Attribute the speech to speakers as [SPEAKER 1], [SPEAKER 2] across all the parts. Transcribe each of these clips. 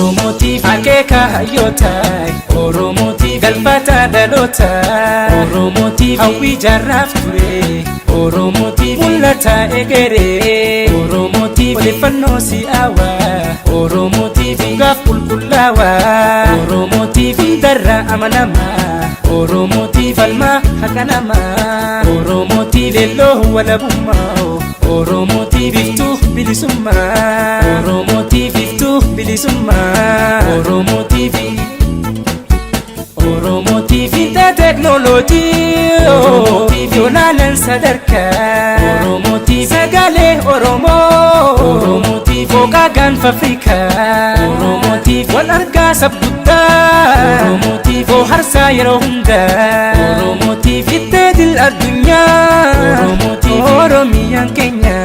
[SPEAKER 1] Oromoo TV akeeka hayyootaa Oromoo TV galfata dhalootaa Oromoo TV hawwii jaarraaf ture Oromoo TV mul'ata egeree Oromoo TV odeeffannoo si'aawaa Oromoo TV dhugaaf qulqullaawaa Oromoo TV hundarra amanamaa Oromoo TV falmaa haqa namaa Oromoo TV leelloo walabummaa Oromoo TV iftuu bilisummaa Oromoo TV iftuu bilisummaa Oromoo TV Oromoo TV teeknooloojii Yoolaaleen sadarkaa Oromoo TV sagalee Oromoo Oromoo TV fooqaa gaanfa Afrikaa Oromoo TV wal argaa sabguddaa Oromoo TV bohaarsaa yeroo hundaa Oromoo TV ittee addunyaa Oromoo TV Oromiyaan keenya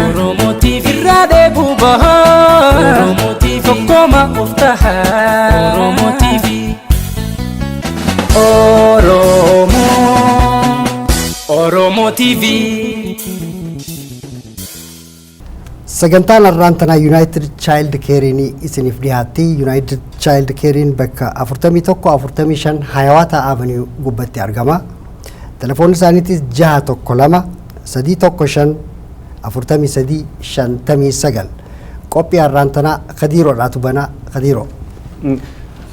[SPEAKER 1] Oromoo TV irraa dheebuu bahaa Oromoo TV tokkoma of tahaa Oromoo TV Oromoo Oromoo TV.
[SPEAKER 2] Sagantaan har'aan tanaa United Child Care'n isiniif dhiyaatti. United Child Care'n bakka 41 45 Hiawatha Avenue gubbatti argama. Telefoonni isaaniitis 612 315 43 59. Qophii har'aan tanaa Kadiiroodhaatu banaa. Kadiiroo.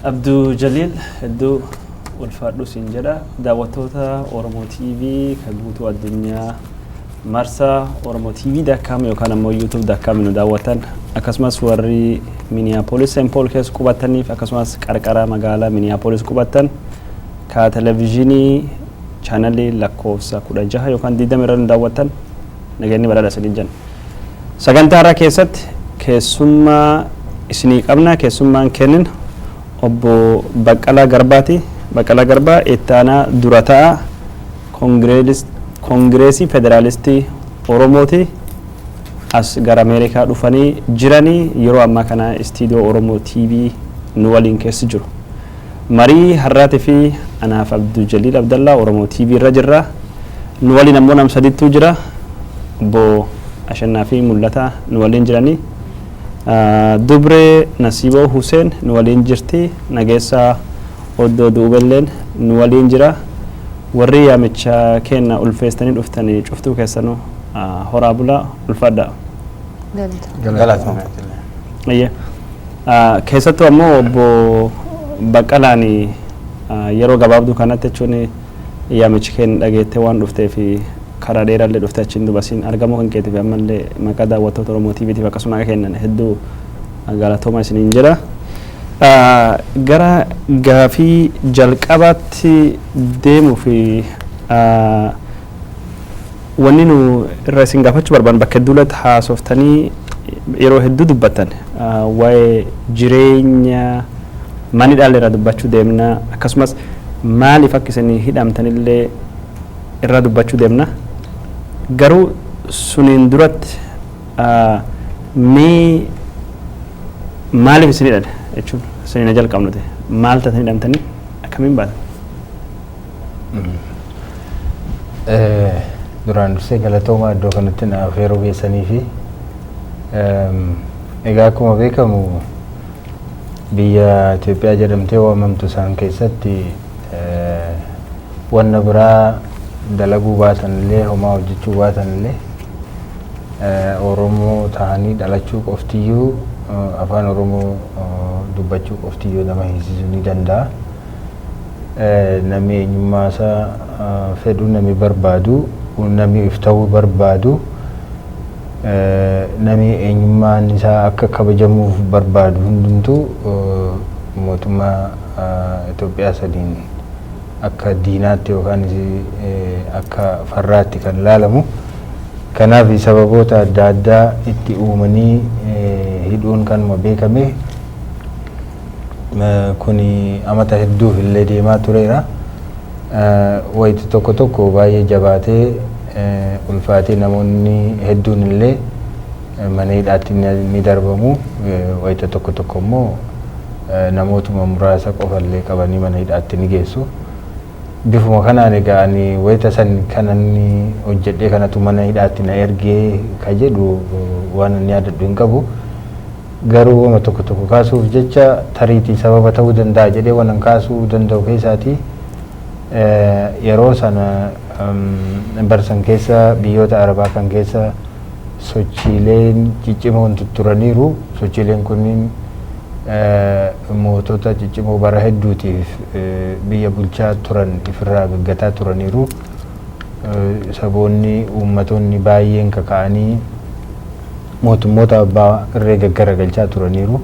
[SPEAKER 3] Abduu Jaliil, hedduu ulfaadhu siin jedha. Daawwattoota Oromoo TV kan guutuu addunyaa marsa Oromoo TV.com yookaan ammoo YouTube.com nu daawwatan, akkasumas warri Minneapolis St. Paul keessa qubataniif, akkasumas qarqara magaalaa Minneapolis qubatan ka televezyiinii chaanalii lakkoofsa 16 yookaan 20 irra nu daawwatan, nageenyi badhaadha isiniin jenna. Sagantaa irraa keessatti keessummaa isinii qabna. Keessummaan kennin obbo Baqqalaa Garbaati. Baqqalaa Garbaa itti aanaa dura ta'a Koongireesii Federaalistii Oromooti. As gara Ameerikaa dhufanii jiranii yeroo ammaa kana istiidiyoo Oromoo TV nu waliin keessa jiru. Marii har'aatii fi anaaf Abduu Jaliil Abdallaa Oromoo TV irra jirra. Nu waliin ammoo nam sadittuu jira. Obbo Ashannaa fi Mul'ataa nu waliin jiranii. Dubree Nasiiboo Huseen nu waliin jirti. Nageessaa Oddoo Duubelleen nu waliin jira. Warri yaamicha kenna ulfeessanii dhuftanii cuftuu keessanuu horaa bulaa, ulfaadhaa.
[SPEAKER 4] Galatooma.
[SPEAKER 3] Keessattuu ammoo obbo Baqqalaan yeroo gabaabduu kanatti jechuun yaamichi keenya dhageettee waan dhuftee fi karaa dheeraallee dhuftee achiin dubasiin argamuu kan keetiif ammallee maqaa daawwattoota Oromoo TVtiif akkasuma kennan hedduu galatooma isiniin jedha. Gara gaafii jalqabaatti deemuu fi wanni nu irra isin gaafachuu barbaannu, bakka hedduulatti haasoftanii yeroo hedduu dubbattan, waa'ee jireenya mani dhaala irraa dubbachuu deemna, akkasumas maaliif akka isin hidhamtanillee irraa dubbachuu deemna. Garuu suniin duratti mee maaliif isin hidhan jechuun suniin jalqabnuti, maal taatan hidhamtanii, akkamiin baatan?
[SPEAKER 4] Duraan dursee galatoomaa iddoo kanatti na affeeruu keessanii fi egaa akkuma beekamu biyya Itoophiyaa jedhamtee waamamtu isaan keessatti wanna biraa dalaguu baatan illee, homaa hojjechuu baatan illee, Oromoo ta'anii dhalachuu qoftiyyuu, afaan Oromoo dubbachuu qoftiyyuu nama hiisisuu ni danda'a. Namni eenyummaa isaa fedhu, namni barbaadu, namni if ta'uu barbaadu, namni eenyummaan isaa akka kabajamuuf barbaadu hundumtuu mootummaa Itoophiyaa sadiin akka diinaatti yookaan akka farraatti kan ilaalamu. Kanaaf sababoota adda addaa itti uumanii hidhuun kanuma beekame. Kuni amata hedduuf illee deemaa tureera. Wayitii tokko tokko baay'ee jabaatee ulfaatee namoonni hedduun illee mana hidhaatti ni darbamu. Wayita tokko tokko immoo namootuma muraasa qofallee qabanii mana hidhaatti ni geessu. Bifuma kanaan egaa ani wayita san kan inni hojjedhee kanatu mana hidhaatti na ergee ka jedhu waan inni yaadadhu hin qabu. Garuu wama tokko tokko kaasuuf jecha tariitii sababa ta'uu danda'a jedhee waan kaasuu danda'u keessaati yeroo sana barsan keessa biyyoota Arabaa kan keessa sochiileen ciccimoon turaniiru. Sochiileen kunniin mootota ciccimoo bara hedduutiif biyya bulchaa turan ifirraa gaggataa turaniiru. Saboonni, uummatoonni baay'een kaka'anii mootummoota abbaa irree gaggaragalchaa turaniiru.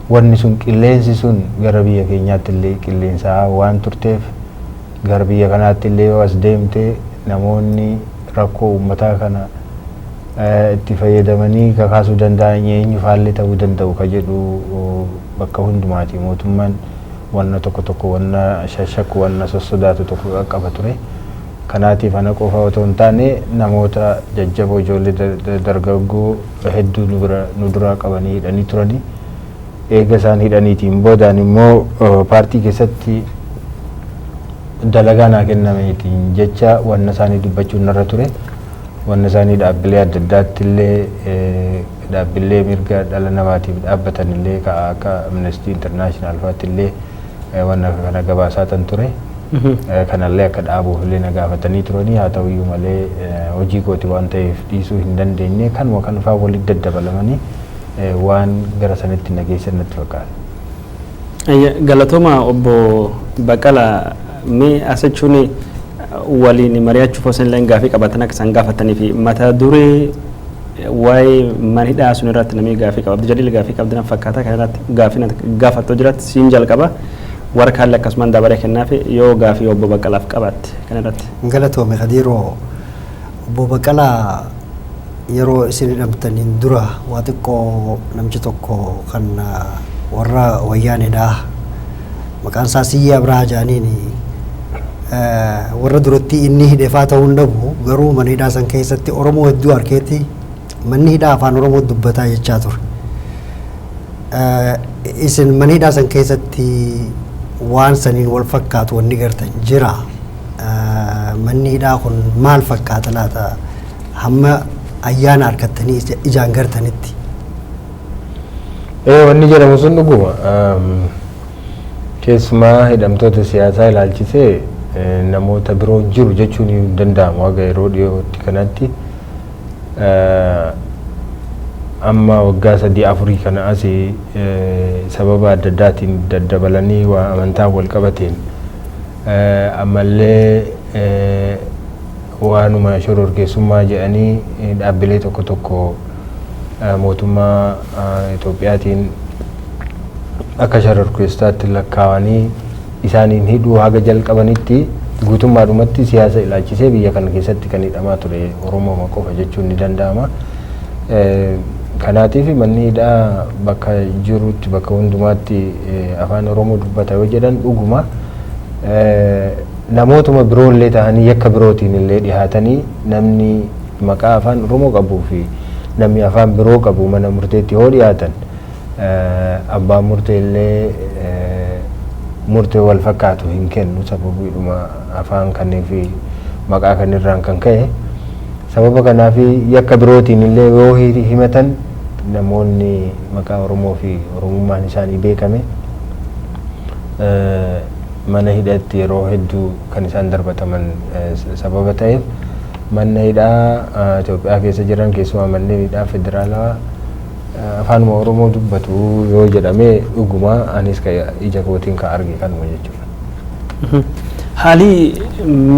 [SPEAKER 4] Wanni sun, qilleensi sun gara biyya keenyaatti illee qilleensaa waan turteef, gara biyya kanaatti illee yoo as deemte namoonni rakkoo uummataa kana itti fayyadamanii kakaasuu danda'an eenyu faallee ta'uu danda'u ka jedhu bakka hundumaati mootummaan wanna tokko tokko, wanna shashakku, wanna sossodaatu tokko qaqqaba ture. Kanaatiif ana qofa otoo hin taane namoota jajjaboo, ijoollee dargaggoo hedduu nu duraa qabanii hidhanii turanii. Eega isaan hidhaniitiin boodaan immoo paartii keessatti dalagaa naa kennameetiin jecha wanna isaanii dubbachuun narra ture. Wanna isaanii dhaabbilee adda addaatti illee, dhaabbilee mirga dhala namaatiif dhaabbatan illee akka Amnesty International fa'aatti illee wanna kana gabaasaa tan ture. Kanallee akka dhaabuuf illee na gaafatanii turanii. Haa ta'uyyuu malee hojii kooti waan ta'eef dhiisuu hin dandeenye. Kanuma kan fa'aa walitti daddabalamanii waan gara sanitti na geessan natti fakkaata.
[SPEAKER 3] Galatooma, obbo Baqqala. Mee as jechuun waliin mari'achuuf osoo illee gaafii qabatan akka isaan gaafatanii fi mata duree waa'ee mana hidhaa sun irratti namni gaafii qaba. Abdii Jaliil, gaafii qabdi na fakkaata. Kan irratti gaafii gaafattoo jiraatti siin jalqaba. Warra kaallee akkasumaan dabaree kennaafi yoo gaafii obbo Baqqalaaf qabaatte kan irratti.
[SPEAKER 2] Galatoome, Kadiiroo. Obbo Baqqalaa, yeroo isin hidhamtaniin dura waa xiqqoo namichi tokko kan warra Wayyaaneedhaa, maqaan isaa Siyyee Abrahaa jedhaniin, warra duratti inni hidhefaa ta'uu hin dhabu, garuu mana hidhaa san keessatti Oromoo hedduu arkeetti manni hidhaa afaan Oromoo dubbataa jechaa ture. Isin mana hidhaa san keessatti waan saniin wal fakkaatu wanni gartan jira? Manni hidhaa kun maal fakkaata laata hamma ayyaana harkattanii ijaan gartanitti?
[SPEAKER 4] Ee, wanni jedhamu sun dhuguma. Keessumaa hidhamtoota siyaasaa ilaalchisee namoota biroo jiru jechuun hin danda'amu haga yeroo dhiyootti kanatti. Amma waggaa 3 afurii kana asii sababa adda addaatiin daddabalanii waa amantaan wal qabateen, ammallee waanuma shororkeessummaa jedhanii dhaabbilee tokko tokko mootummaa Itoophiyaatiin akka shororkeessaatti lakkaawanii isaaniin hidhuu haga jalqabanitti, guutummaadhumatti siyaasa ilaalchisee biyya kana keessatti kan hidhamaa ture Oromoo qofa jechuun ni danda'ama. Kanaatiif manni hidhaa bakka jirutti, bakka hundumaatti afaan Oromoo dubbata yoo jedhan dhuguma. Namootuma biroollee ta'anii yakka birootiin illee dhihaatanii, namni maqaa afaan Oromoo qabuu fi namni afaan biroo qabu mana murteetti yoo dhiyaatan, abbaan murtee illee murtee wal fakkaatu hin kennu sababiidhuma afaan kanneen fi maqaa kanirraan kan ka'e. Sababa kanaaf yakka birootiin illee yoo himatan, namoonni maqaa Oromoo fi Oromummaan isaanii beekame mana hidhaatti yeroo hedduu kan isaan darbataman sababa ta'eef, mana hidhaa Itoophiyaa keessa jiran, keessumaa manneen hidhaa federaalaa, afaanuma Oromoo dubbatu yoo jedhame dhuguma. Anis ija kootiin ka arge kanuma jechuudha.
[SPEAKER 3] Haalli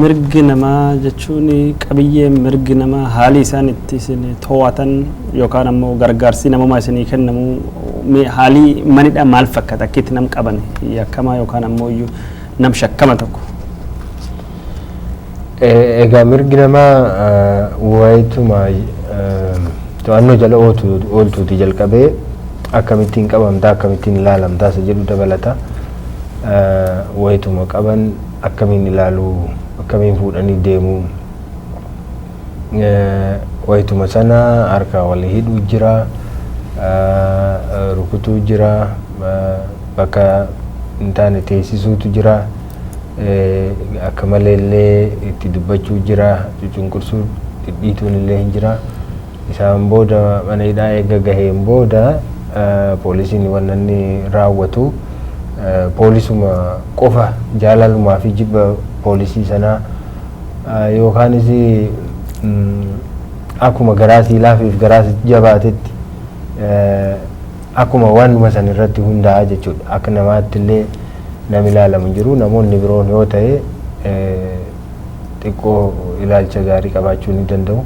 [SPEAKER 3] mirgi namaa jechuun qabiyyee mirgi namaa, haalli isaan itti isin to'atan yookaan ammoo gargaarsi namummaa isinii kennamu, haalli manidha maal fakkaata, akka itti nam qaban yakkamaa yookaan ammoo iyyuu nam shakkama tokko?
[SPEAKER 4] Egaa mirgi namaa wayituma to'annoo jala ooltuuti jalqabee akkamittiin qabamtaa, akkamittiin ilaalamtaa isa jedhu dabalata. Wayituma qaban akkamiin ilaaluu, akkamiin fuudhanii deemuu, wayituma sana harka wal hidhuu jira, rukutuu jira, bakka hin taane teessisuutu jira, akka malee illee itti dubbachuu jira, cunqursuu, dhidhiituun illee hin jira. Isaan booda mana hidhaa eega gaheen booda Poolisiin waan inni raawwatu poolisuma qofa jaalalumaa fi jibba poolisii sanaa yookaanis akkuma garaasii laafiif garaasii jabaatetti akkuma waanuma san irratti hundaa'a jechuudha. Akka namaatti illee namni ilaalamu hin jiru. Namoonni biroon yoo ta'e xiqqoo ilaalcha gaarii qabaachuu ni danda'u.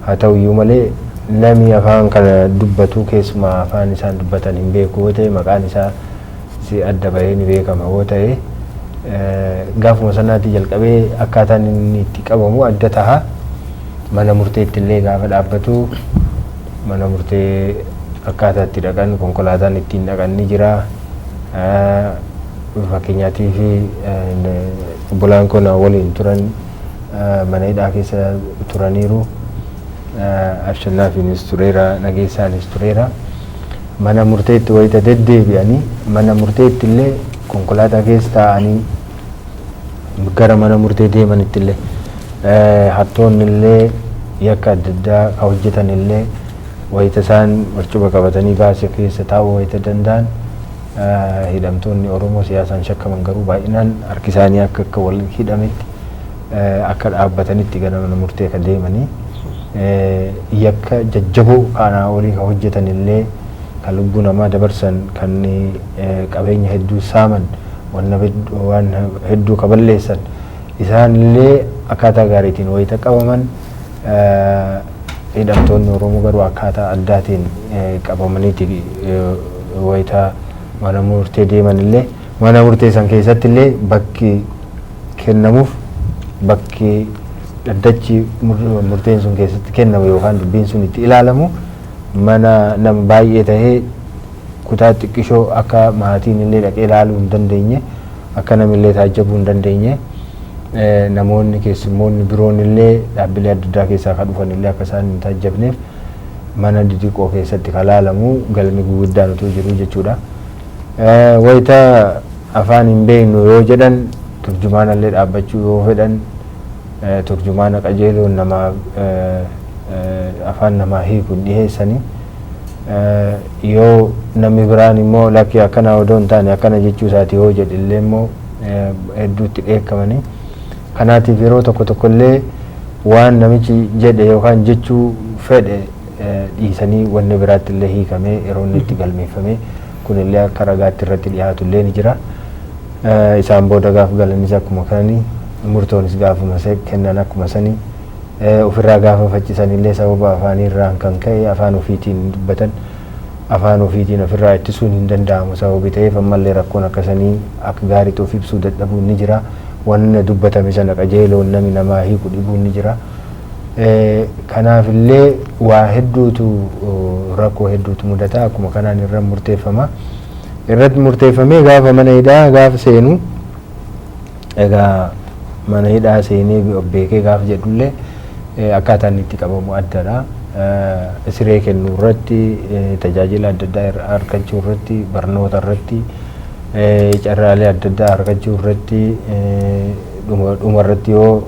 [SPEAKER 4] Haa ta'u iyyuu malee namni afaan kana dubbatu, keessumaa afaan isaan dubbatan hin beeku yoo ta'e, maqaan isaa si adda bahee ni beekama yoo ta'e, gaafuma sanaatti jalqabee akkaataan inni itti qabamu adda taha. Mana murteetti illee gaafa dhaabbatu, mana murtee akkaataa itti dhaqan, konkolaataan ittiin dhaqan ni jira. Fakkeenyaatiif obbolaan koo na waliin turan mana hidhaa keessa turaniiru. Abshannaafiinis tureera, Nageessaanis tureera. Mana murteetti wayita deddeebi'anii, mana murteetti illee konkolaataa keessa taa'anii gara mana murtee deemanitti illee, hattoonni illee yakka adda addaa ka hojjetan illee wayita isaan barcuma qabatanii baasii keessa taa'uu wayita danda'an, hidhamtoonni Oromoo siyaasaan shakkaman garuu baay'inaan harki isaanii akka wal hidhametti akka dhaabbatanitti gara mana murtee kan deemanii, yakka jajjaboo kanaa olii ka hojjetan illee, kan lubbuu namaa dabarsan, kan qabeenya hedduu saaman, waan hedduu ka balleessan, isaan illee akkaataa gaariitiin wayita qabaman, hidhamtoonni Oromoo garuu akkaataa addaatiin qabamaniiti wayita mana murtee deeman illee, mana murtee san keessatti illee bakki kennamuuf, bakki dhaddachi murteen sun keessatti kennamu yookaan dubbiin sun itti ilaalamu mana nama baay'ee tahee, kutaa xiqqishoo akka maatiin illee dhaqee ilaaluu hin dandeenye, akka namillee taajjabuu hin dandeenye, namoonni keessummoonni biroon illee dhaabbilee adda addaa keessaa kan dhufan illee akka isaan hin taajjabneef mana didiqoo keessatti kan laalamu, galmi guguddaan utuu jiru jechuudha. Wayita afaan hin beeknu yoo jedhan, turjumaana illee dhaabbachuu yoo fedhan, turjumaana qajeeloon namaa afaan namaa hiiku hin dhiheessanii. Yoo namni biraan immoo lakki akkana odoo hin taane akkana jechuu isaati yoo jedhe illee immoo hedduutti dheekkamanii. Kanaatiif yeroo tokko tokko illee waan namichi jedhe yookaan jechuu fedhe dhiisanii wanni biraatti illee hiikamee yeroo inni itti galmeeffamee kun illee akka ragaatti irratti dhiyaatu illee ni jira. Isaan booda gaaf galanis akkuma kananii, murtoonis gaafuma kennan akkuma sanii, ofirraa gaafa faccisan illee sababa afaanii irraan kan ka'e afaan ofiitiin dubbatan, afaan ofiitiin ofirraa ittisuun hin danda'amu sababii ta'eef ammallee rakkoon akkasanii akka gaariitti of ibsuu dadhabuun ni jira. Wanna dubbatame sana qajeeloon nami namaa hiiku dhibuun ni jira. Kanaaf illee waa hedduutu, rakkoo hedduutu mudata. Akkuma kanaan irra murteeffama. Irratti murteeffamee gaafa mana hidhaa gaafa seenu, egaa mana hidhaa seenee beekee gaafa jedhullee akkaataan inni itti qabamu addadha. Siree kennuu irratti, tajaajila adda addaa argachuu irratti, barnoota irratti, carraalee adda addaa argachuu irratti, dhuma irratti yoo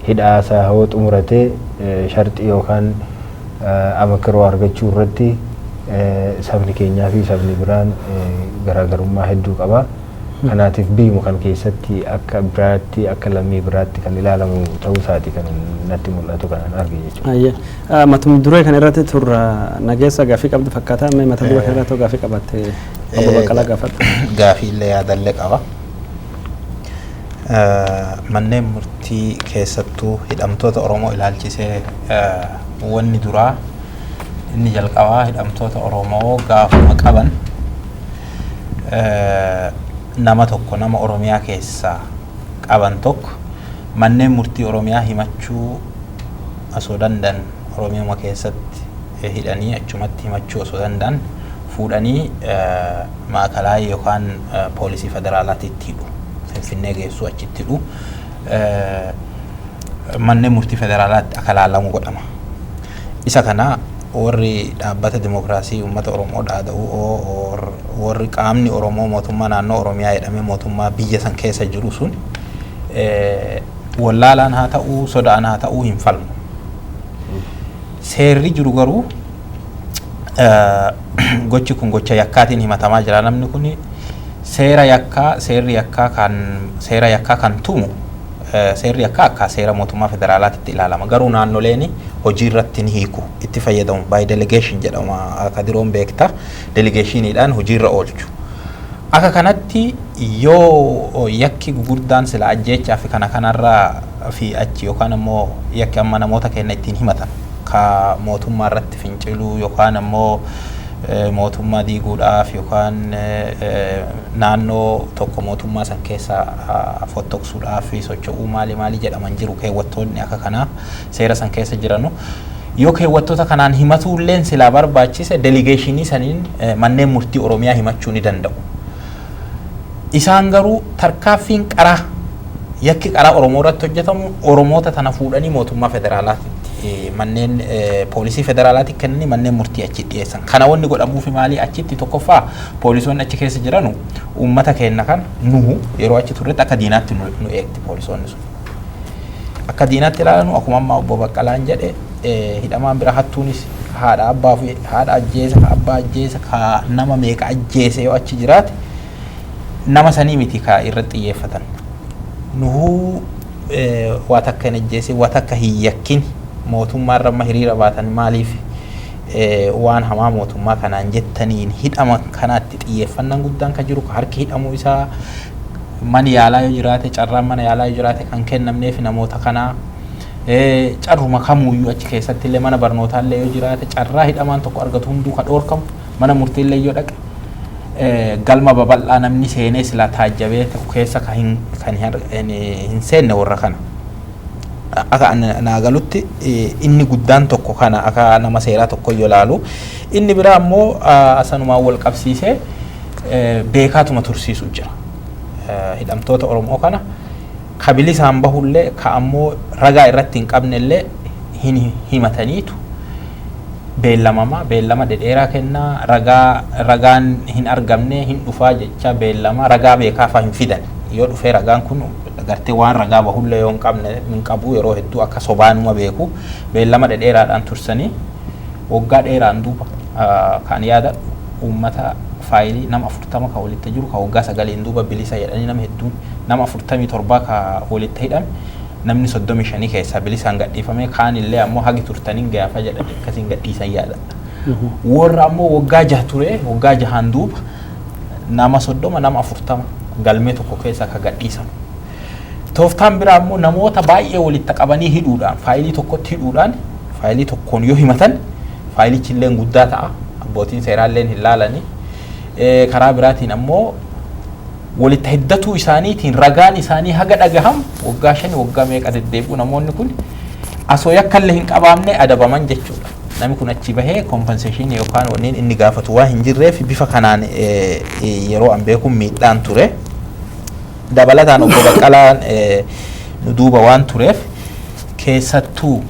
[SPEAKER 4] hidhaa isaa yoo xumuratee sharxii yookaan amakiroo argachuu irratti sabni keenyaa fi sabni biraan garaagarummaa hedduu qaba. Kanaatiif biyyuma kan keessatti akka biraatti, akka lammii biraatti kan ilaalamu ta'uu isaati kan natti mul'atu kanan arge jechuudha.
[SPEAKER 3] Ayyee. Matuma duree kan irratti turra, Nageessa gaaffii qabdu fakkaata. Mee mata duree kan irratti gaaffii qabatte Obbo Baqqalaa gaafadhu.
[SPEAKER 5] Gaafii illee yaadallee qaba. Manneen murtii keessattuu hidhamtoota Oromoo ilaalchisee, wanni duraa inni jalqabaa hidhamtoota Oromoo gaafuma qaban, nama tokko, nama Oromiyaa keessaa qaban tokko, manneen murtii Oromiyaa himachuu osoo danda'an, Oromiyaa keessatti hidhanii achumatti himachuu osoo danda'an, fuudhanii maakalaa yookaan poolisii federaalaatitti hidhu. Finfinnee geessuu, achitti hidhu. Manneen murtii federaalaatti akka laalamu godhama. Isa kana warri dhaabbata dimokiraasii uummata Oromoo dhaada'u, warri qaamni Oromoo mootummaa naannoo Oromiyaa jedhamee mootummaa biyya san keessa jiru sun, wallaalaan haa ta'uu, sodaan haa ta'uu, hin falmu. Seerri jiru garuu Gochi kun gocha yakkaatiin himatamaa jira. Namni kun seera yakkaa, seerri yakkaa kan seera yakkaa kan tumu, seerri yakkaa akka seera mootummaa federaalaatitti ilaalama. Garuu naannoleen hojii irratti ni hiiku, itti fayyadamu. By delegation jedhama, akka diroon beekta, delegationiidhaan hojiirra oolchu. Akka kanatti yoo yakki gugurdaan sila ajjeechaa fi kana kanarraa fi achi yookaan ammoo yakki amma namoota keenya ittiin himatan ka mootummaa irratti finciluu yookaan ammoo mootummaa diiguudhaaf yookaan naannoo tokko mootummaa san keessa fottoqsuudhaaf socho'uu maali maali jedhaman jiru. Keewwattoonni akka kanaa seera san keessa jiranu yoo keewwattoota kanaan himatuulleen silaa barbaachise, delegationii saniin manneen murtii Oromiyaa himachuu ni danda'u. Isaan garuu tarkaaffiin qaraa, yakki qaraa Oromoo irratti hojjetamu, Oromoota tana fuudhanii mootummaa federaalaatitti, manneen poolisii federaalaatti kennanii manneen murtii achi dhiyeessan. Kana wanni godhamuufi maali? Achitti tokkoffaa poolisoonni achi keessa jiranu uummata keenya kan nuhu yeroo achi turretti akka diinaatti nu eegdi poolisoonni sun. Akka diinaatti ilaalanu. Akkuma amma obbo Baqqalaan jedhe, hidhamaan bira hattuunis haadha abbaa fi haadha ajjeesa, ka abbaa ajjeesa, ka nama meeqa ajjeese yoo achi jiraate nama sanii miti ka irratti xiyyeeffatan. Nuhuu waa takka hin ajjeesin, waa takka hin yakkin, mootummaa irra amma hiriira baatan maaliif waan hamaa mootummaa kanaan jettaniin hidhama kanaatti xiyyeeffannaan guddaan kan jiru, ka harki hidhamuu isaa, mani yaalaa yoo jiraate, carraan mana yaalaa yoo jiraate kan kennamneef namoota kanaa, carruma kamuuyyuu achi keessatti illee, mana barnootaa illee yoo jiraate, carraa hidhamaan tokko argatu hunduu ka dhoorkamu, mana murtii illee yoo dhaqe galma babal'aa namni seenee silaa taajjabee ta'u keessa kan hin seenne warra kana. Akka naa galutti inni guddaan tokko kana, akka nama seeraa tokko yoo ilaalu. Inni biraa ammoo sanumaan wal qabsiisee beekaatuma tursiisu jira. Hidhamtoota Oromoo kana ka bilisaan bahullee, ka ammoo ragaa irratti hin qabnellee hin himataniitu beellamama, beellama dhedheeraa kennaa, ragaa ragaan hin argamne hin dhufaa jecha beellama ragaa beekaafaa hin fidan. Yoo dhufee ragaan kun gartee waan ragaa bahullee yoo hin qabne hin qabu, yeroo hedduu akka sobaanuma beeku beellama dhedheeraadhaan tursanii waggaa dheeraan duuba. Kan yaada uummata faayilii nama 40 ka walitti jiru ka waggaa 9n duuba bilisa jedhanii, nama hedduun, nama 47 ka walitti hidhame, namni 35 keessaa bilisaan gadhiifame, kaan illee ammoo hagi turtaniin gaafa jedhan akkasiin gadhiisan yaadadha. Warra ammoo waggaa 6 ture, waggaa 6n duuba nama 30, nama 40 galmee tokko keessa akka gadhiisan. Tooftaan biraa ammoo namoota baay'ee walitti qabanii hidhuudhaan, faayilii tokkotti hidhuudhaan, faayilii tokkoon yoo himatan faayilichi illee guddaa ta'a, abbootiin seeraallee hin laalani. Karaa biraatiin ammoo walitti hiddatuu isaaniitiin ragaan isaanii haga dhagahamu waggaa 5, waggaa meeqa deddeebi'u, namoonni kun asoo yakkallee hin qabaamne adabaman jechuudha. Namni kun achi bahee compensation yookaan wanneen inni gaafatu waa hin jirreef bifa kanaan yeroo an beekuun miidhaan ture. Dabalataan obbo Baqqalaan nu duuba waan tureef, keessattuu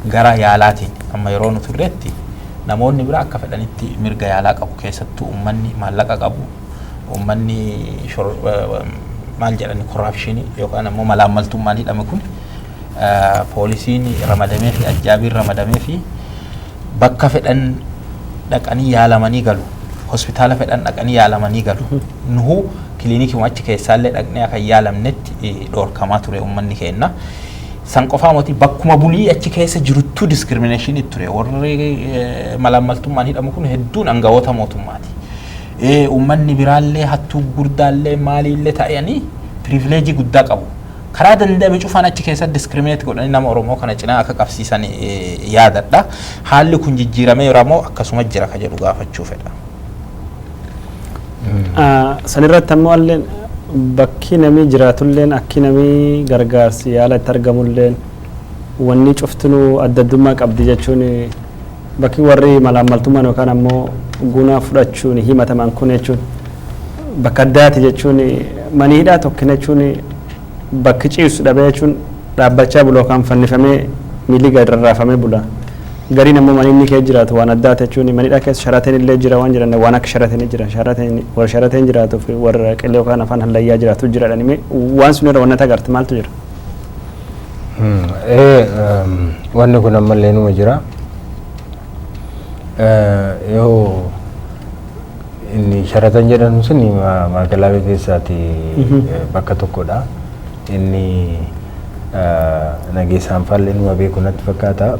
[SPEAKER 5] gara yaalaatiin amma yeroo nu turretti namoonni bira akka fedhanitti mirga yaalaa qabu. Keessattuu uummanni maallaqa qabu, uummanni maal jedhani, corruptionii yookaan ammoo malaammaltummaan hidhame kun poolisiin ramadamee fi ajjaabiin ramadamee fi bakka fedhan dhaqanii yaalamanii galu. Hospitaala fedhan dhaqanii yaalamanii galu. Nuhu kiliinikii achi keessaallee dhaqnee akka yaalamnetti dhoorkamaa ture uummanni keenya. San qofaa moti, bakkuma bulii achi keessa jiruttuu discriminationii ture. Warri malaammaltummaan hidhamu kun hedduun aangawoota mootummaati. Uummanni biraallee hattuu gurguddaallee maaliillee ta'anii privilegeii guddaa qabu. Karaa danda'ame cufaan achi keessatti discriminate godhanii nama Oromoo kana cinaa akka qabsiisan yaadadha. Haalli kun jijjiiramee moo akkasuma jira ka jedhu gaafachuu fedha.
[SPEAKER 3] Sanirratti ammoo alleen bakki namni jiraatulleen, akki namni gargaarsi yaala itti argamulleen, wanni cuftinuu adda addummaa qabdi jechuun, bakki warri malaammaltummaan yookaan ammoo guna fudhachuun himataman kun jechuun bakka addaati jechuun, mani hidhaa tokkina jechuun bakki ciisu dhabee jechuun dhaabbachaa bula yookaan fannifamee miilli gad rarraafamee bula. Gariin ammoo mani inni keessa jiraatu waan addaati jechuun, mani hidhaa keessa sharateen illee jira waan jiran, waan akka sharateen jira, sharateen warra sharateen jiraatuu fi warra qilee yookaan afaan hallayyaa jiraatu jira jedhanii, waan sun irra wanna agarti maaltu jira?
[SPEAKER 4] Wanni kun ammallee numa jira. Yoo inni Sharatan jedhamu sun Maakalaawii keessaati bakka tokkodha. Inni Nageessaan Faallee numa beeku natti fakkaata.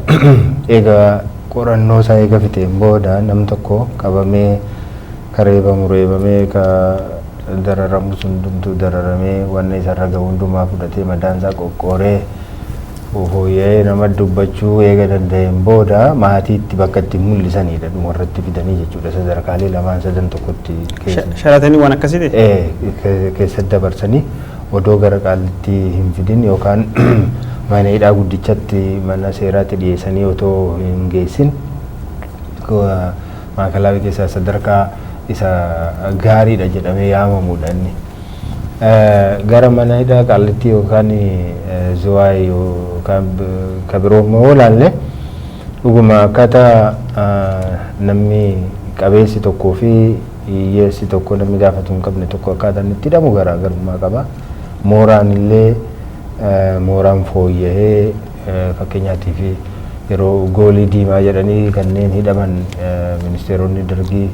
[SPEAKER 4] Egaa qorannoo isaa eega fixeen booda nam tokko qabamee ka reebamu reebamee, ka dararamu sun hundumtuu dararamee, wanna isarra gahu hundumaa fudhatee, madaan isaa qoqqooree fooyya'ee nama dubbachuu eega danda'een booda maatiitti bakka itti mul'isanidha dhumarratti fidanii jechuudha, sadarkaalee lamaan sadan tokkotti keessa.
[SPEAKER 3] Sharatanii waan akkasiiti?
[SPEAKER 4] Keessatti dabarsanii odoo gara Qaalitti hin fidin yookaan mana hidhaa guddichatti mana seeraatti dhiyeessanii otoo hin geessin Maakalaawii keessaa sadarkaa isa gaariidha jedhamee yaamamudha inni. Gara mana hidhaa Qaalitti yookaan Zuwaay yookaan ka biroo immoo yoo ilaalle, dhuguma akkaataa namni qabeessi tokkoo fi hiyyeessi tokko, namni gaafatu hin qabne tokko, akkaataa inni itti hidhamu garaagarummaa qaba. Mooraan illee mooraan fooyya'ee, fakkeenyaatiif yeroo goolii diimaa jedhanii kanneen hidhaman ministeeronni dargii,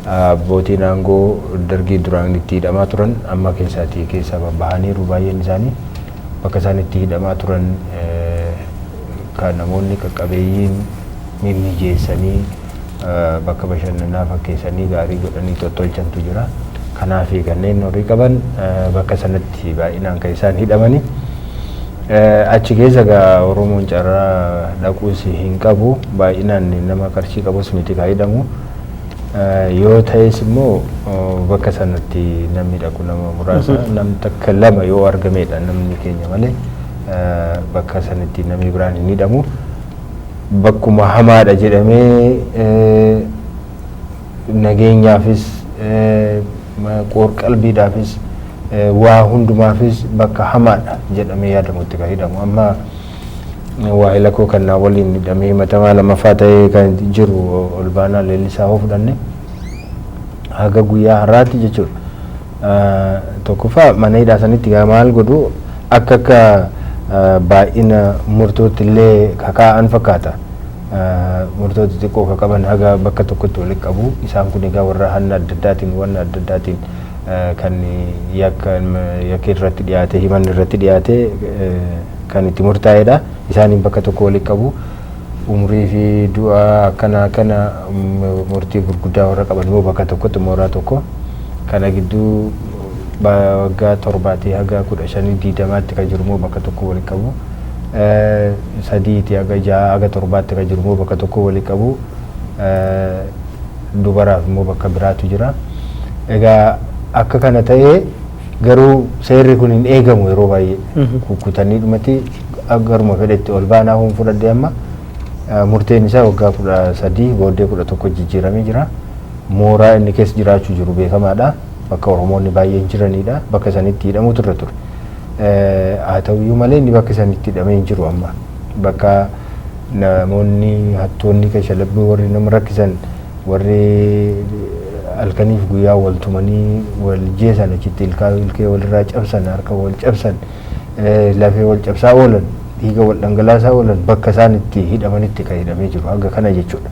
[SPEAKER 4] abbootiin aangoo dargii duraan itti hidhamaa turan amma keessaatii keessaa babbahaniiru. Baay'een isaanii bakka isaan itti hidhamaa turan kan namoonni qaqqabeeyyiin mimmijeessanii bakka bashannanaa fakkeessanii gaarii godhanii tottolchantu jira. Kanaaf kanneen horii qaban bakka sanatti baay'inaan kan isaan hidhamani. Achi keessa egaa Oromoon carraa dhaquus hin qabu. Baay'inaan nama qarshii qabus miti kan hidhamu. Yoo ta'es immoo bakka sanatti namni dhaqu nama muraasa, nam takka lama yoo argamedha namni keenya malee bakka sanatti namni biraan hin hidhamu. Bakkuma hamaadha jedhamee nageenyaafis, qoor-qalbiidhaafis, waa hundumaafis bakka hamaadha jedhamee yaadamutti kan hidhamu. Amma waa'ee koo kan naa waliin hidhamee himatamaa lamaffaa ta'ee kan jiru Olbaanaa Leellisaa hoo fudhanne, haga guyyaa har'aatti jechuudha. Tokkoffaa mana hidhaa sanitti maal godhu, akka baay'ina murtootti illee kakaa'an fakkaata. Murtoo xixiqqoo ka qaban haga bakka tokkotti walitti qabu. Isaan kun egaa warra hanna adda addaatiin, wanna adda addaatiin kan yakka yakka irratti dhiyaate, himanni irratti dhiyaate kan itti murtaa'edha. Isaaniin bakka tokko walitti qabu. Umrii fi du'a akkana akkana murtii gurguddaa warra qaban immoo bakka tokkotti mooraa tokko. Kana gidduu waggaa 7tii haga 15, 20tti kan jiru immoo bakka tokko walitti qabu. 3tii haga 6 haga 7tti kan jiru immoo bakka tokko walitti qabu. Dubaraaf immoo bakka biraatu jira. Egaa akka kana ta'ee garuu seerri kun hin eegamu yeroo baay'ee. Kukkutanii dhumatti garuma fedhetti Olbaanaa hun fudhadhe, amma murteen isaa waggaa 13, booddee 11 jijjiiramee jira. Mooraa inni keessa jiraachuu jiru beekamaadha. Bakka Oromoonni baay'een jiranidha. Bakka sanitti hidhamutu irra ture. Haa ta'uyyuu malee inni bakka sanitti hidhamee hin jiru amma. Bakka namoonni hattoonni, kashalabbii, warri nama rakkisan, warri halkaniif guyyaa wal tumanii wal jeesan, achitti ilkaa ilkee walirraa cabsan, harka wal cabsan, lafee wal cabsaa oolan, dhiiga wal dhangalaasaa oolan, bakka isaan itti hidhamanitti kan hidhamee jiru haga kana jechuudha.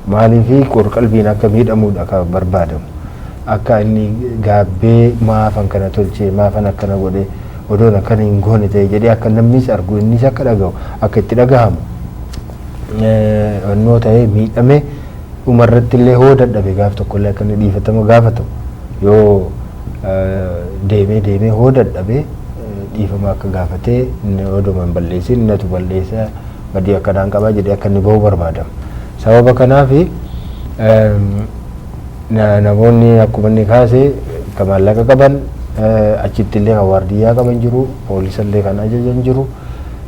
[SPEAKER 4] Maaliifi qorqalbiin akka miidhamuudha kan barbaadamu. Akka inni gaabbee maafan kana tolchee, maafan akkana godhee, odoon akkana hin goone ta'e jedhee, akka namnis argu, innis akka dhagahu, akka itti dhagahamu onnoo ta'ee miidhame, dhumarratti illee hoo dadhabe gaaf tokkollee akka inni dhiifatama gaafatu, yoo deemee deemee hoo dadhabe dhiifama akka gaafatee, oduma hin balleessin natu balleessa, badii akkanaan qabaa jedhee akka inni bahu barbaadama. Sababa kanaafi namoonni akkuma inni kaase kan maallaqa qaban achitti illee kan waardiyyaa qaban jiru, poolisa illee kan ajajan jiru.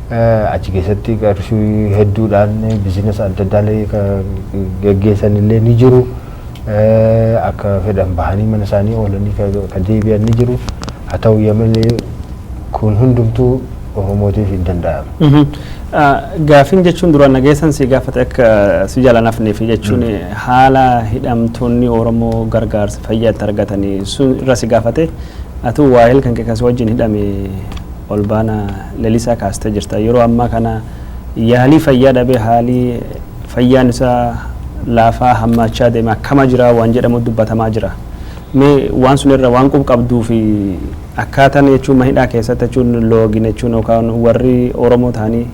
[SPEAKER 4] Achi keessatti qarshii hedduudhaan business adda addaa illee kan geggeessan illee ni jiru. Akka fedhan bahanii mana isaanii oolanii kan deebi'an ni jiru. Haa ta'u malee kun hundumtuu Oromootiif hin danda'amu.
[SPEAKER 3] Gaafiin jechuun duraan nageessan si gaafate akka si jala nafneef jechuun haala hidhamtoonni Oromoo gargaarsa fayyaatti argatanii sun irra si gaafate, atu waa'ee kan kee wajjin hidhame Olbaanaa Lalisaa kaastee jirta. Yeroo ammaa kana yaalii fayyaa dhabee haalii fayyaan isaa Laafaa hammaachaa deema akkama jira waan jedhamu dubbatamaa jira. Mee waan sun irra waan qub qabduu fi akkaataan jechuun mana hidhaa keessatti jechuun loogin jechuun yookaan warri Oromoo ta'anii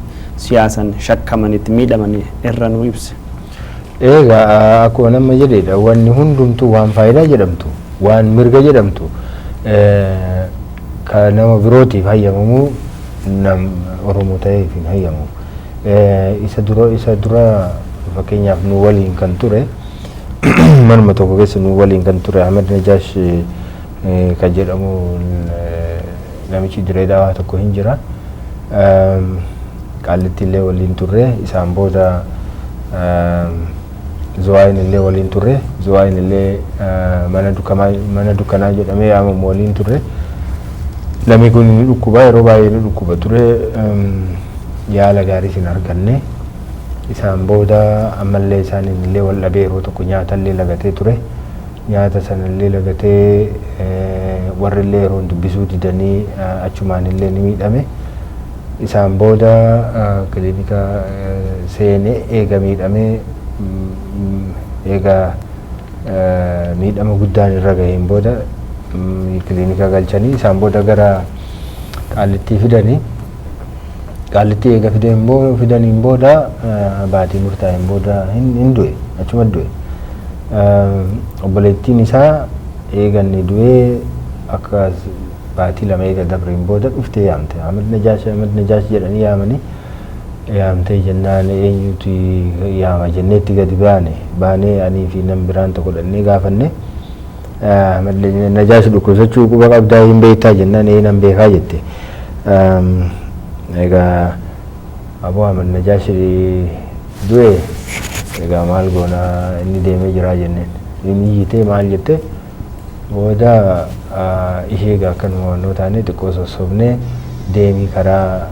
[SPEAKER 3] siyaasan shakkaman itti miidhaman irra nu ibse.
[SPEAKER 4] Egaa akkuma nama jedhedha, wanni hundumtuu waan faayidaa jedhamtu, waan mirga jedhamtu ka nama birootiif hayyamamuu nam Oromoo ta'eef hin hayyamamu. Isa dura fakkeenyaaf nu waliin kan ture, manuma tokko keessa nu waliin kan ture Ahmed Najaash kan jedhamu namichi Diree Daawaa tokko hin jira. Qaallitti illee waliin turre, isaan booda Zuwaayin illee waliin turre, Zuwaayin illee mana dukkanaa jedhamee yaamamu waliin turre. Namni kun ni dhukkuba, yeroo baay'ee ni dhukkuba ture, yaala gaariis hin arganne. Isaan booda ammallee isaaniin illee wal dhabee yeroo tokko nyaata illee lagatee ture. Nyaata sana illee lagatee warri illee yeroo dubbisuu didanii achumaan illee ni miidhame. Isaan booda kilinika seenee eega miidhamee, eega miidhama guddaan irra gaheen booda kilinika galchanii isaan booda gara Qaallittii fidanii. Qaallittii eega fidaniin booda baatii murtaa'een booda hin du'e, achuma du'e. Obboleettiin isaa eega inni du'ee akka baatii 2 eega dabreen booda dhuftee yaamte. "Ahmad Najaash, Ahmad Najaash" jedhanii yaamanii yaamtee jennaan, eenyutu yaama jennee itti gadi baane. Baanee anii fi nam biraan tokko dhannee gaafanne. "Ahmad Najaash dhukkubsachuu quba qabdaa, hin beektaa?" jennaan, "Ee, nan beekaa" jette. "Egaa aboo, Ahmad Najaash du'e, egaa maal goonaa, inni deemee jiraa" jenneen. Inni iyyitee maal jette booda ishee egaa akkanuma wannoo taane xiqqoo sossobnee, "Deemii karaa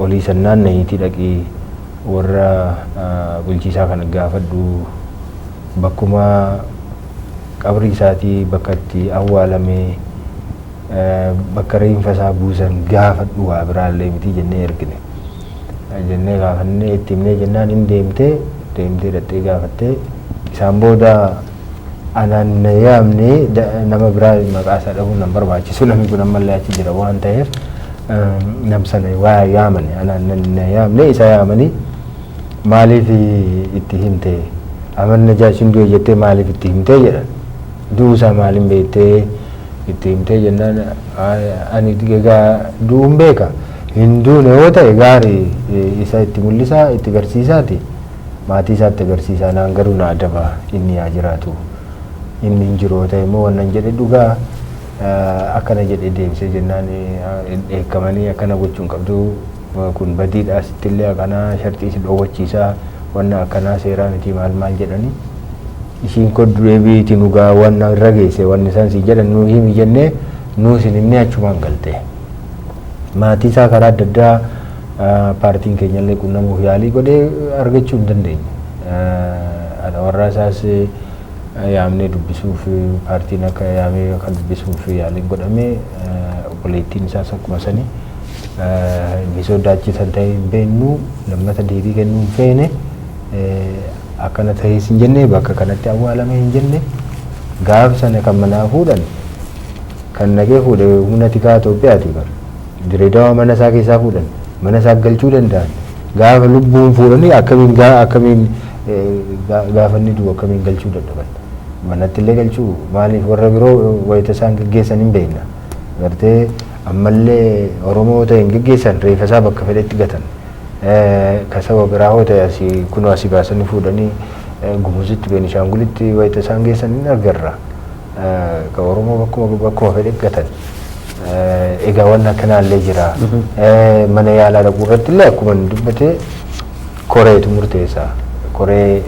[SPEAKER 4] olii san naanna'iitii dhaqii warra bulchiisaa kana gaafadhu, bakkuma qabrii isaatii, bakka itti awwaalame, bakka reenfa isaa buusan gaafadhu, waa biraallee miti" jennee ergine. Jennee gaafannee itti himnee jennaan hin deemtee, deemtee dhaqxee gaafattee isaan booda anaan na yaamne. Nama biraa maqaa isaa dhabuun nan barbaachisu, namni kun ammallee achi jira waan ta'eef nam sana waa yaamane, anaan na yaamne, isa yaamanii, "Maaliif itti himte? Ahmad Najaashin du'e jettee maaliif itti himtee?" jedhan. "Du'uu isaa maaliin beektee itti himtee?" jennaan, "Ani egaa du'uun beeka, hin duune yoo ta'e gaarii, isa itti mul'isaa, itti garsiisaati, maatii isaatti agarsiisaa, naan garuu na adaba, inni yaa jiraatu, inni hin jiru yoo ta'e immoo wannan jedhe dhugaa" akkana jedhe deebisee jennaan dheekkamanii, "Akkana gochuun qabdu, kun badiidha, sittillee akkanaa sharxii si dhoowwachiisaa, wanna akkanaa seeraa miti" maal maal jedhanii. "Ishiin koddu deebiitii nugaa wanna irra geesse, wanni isaan si jedhan nuu himi" jennee nuu isin himnee achumaan galte. Maatii isaa karaa adda addaa paartiin keenyallee qunnamuuf yaalii godhee argachuu hin dandeenye. Haadha warraa isaas yaamnee dubbisuuf, paartiin akka yaamee akka dubbisuuf yaaliin godhamee, obboleettiin isaas akkuma sani inni sodaachisan ta'e hin beeknu, lammata deebii kennuu hin feene. Akkana ta'ees hin jenne, bakka kanatti awwaalame hin jenne. Gaaf sana kan manaa fuudhan, kan naqee fuudhe humna tikaa Itoophiyaati bara. Direedawaa mana isaa keessaa fuudhan, mana isaa galchuu danda'an. Gaafa lubbuun fuudhanii akkamiin gaafa inni du'u akkamiin galchuu dadhaban? Manatti illee galchuu maaliif? Warra biroo wayita isaan geggeessan hin beekna. Gartee ammallee Oromoo ta'e hin geggeessan, reeffa isaa bakka fedhetti gatan. Ka saba biraa hoo ta'e asii kunoo asii baasanii fuudhanii Gumuzitti, Beenishaangulitti wayita isaan geessan hin agarra. Ka Oromoo bakkuma fedhe gatan. Egaa wanni akkanaallee jira. Mana yaalaa dhaquu irratti illee akkuma inni dubbate koreetu murteessa. Koree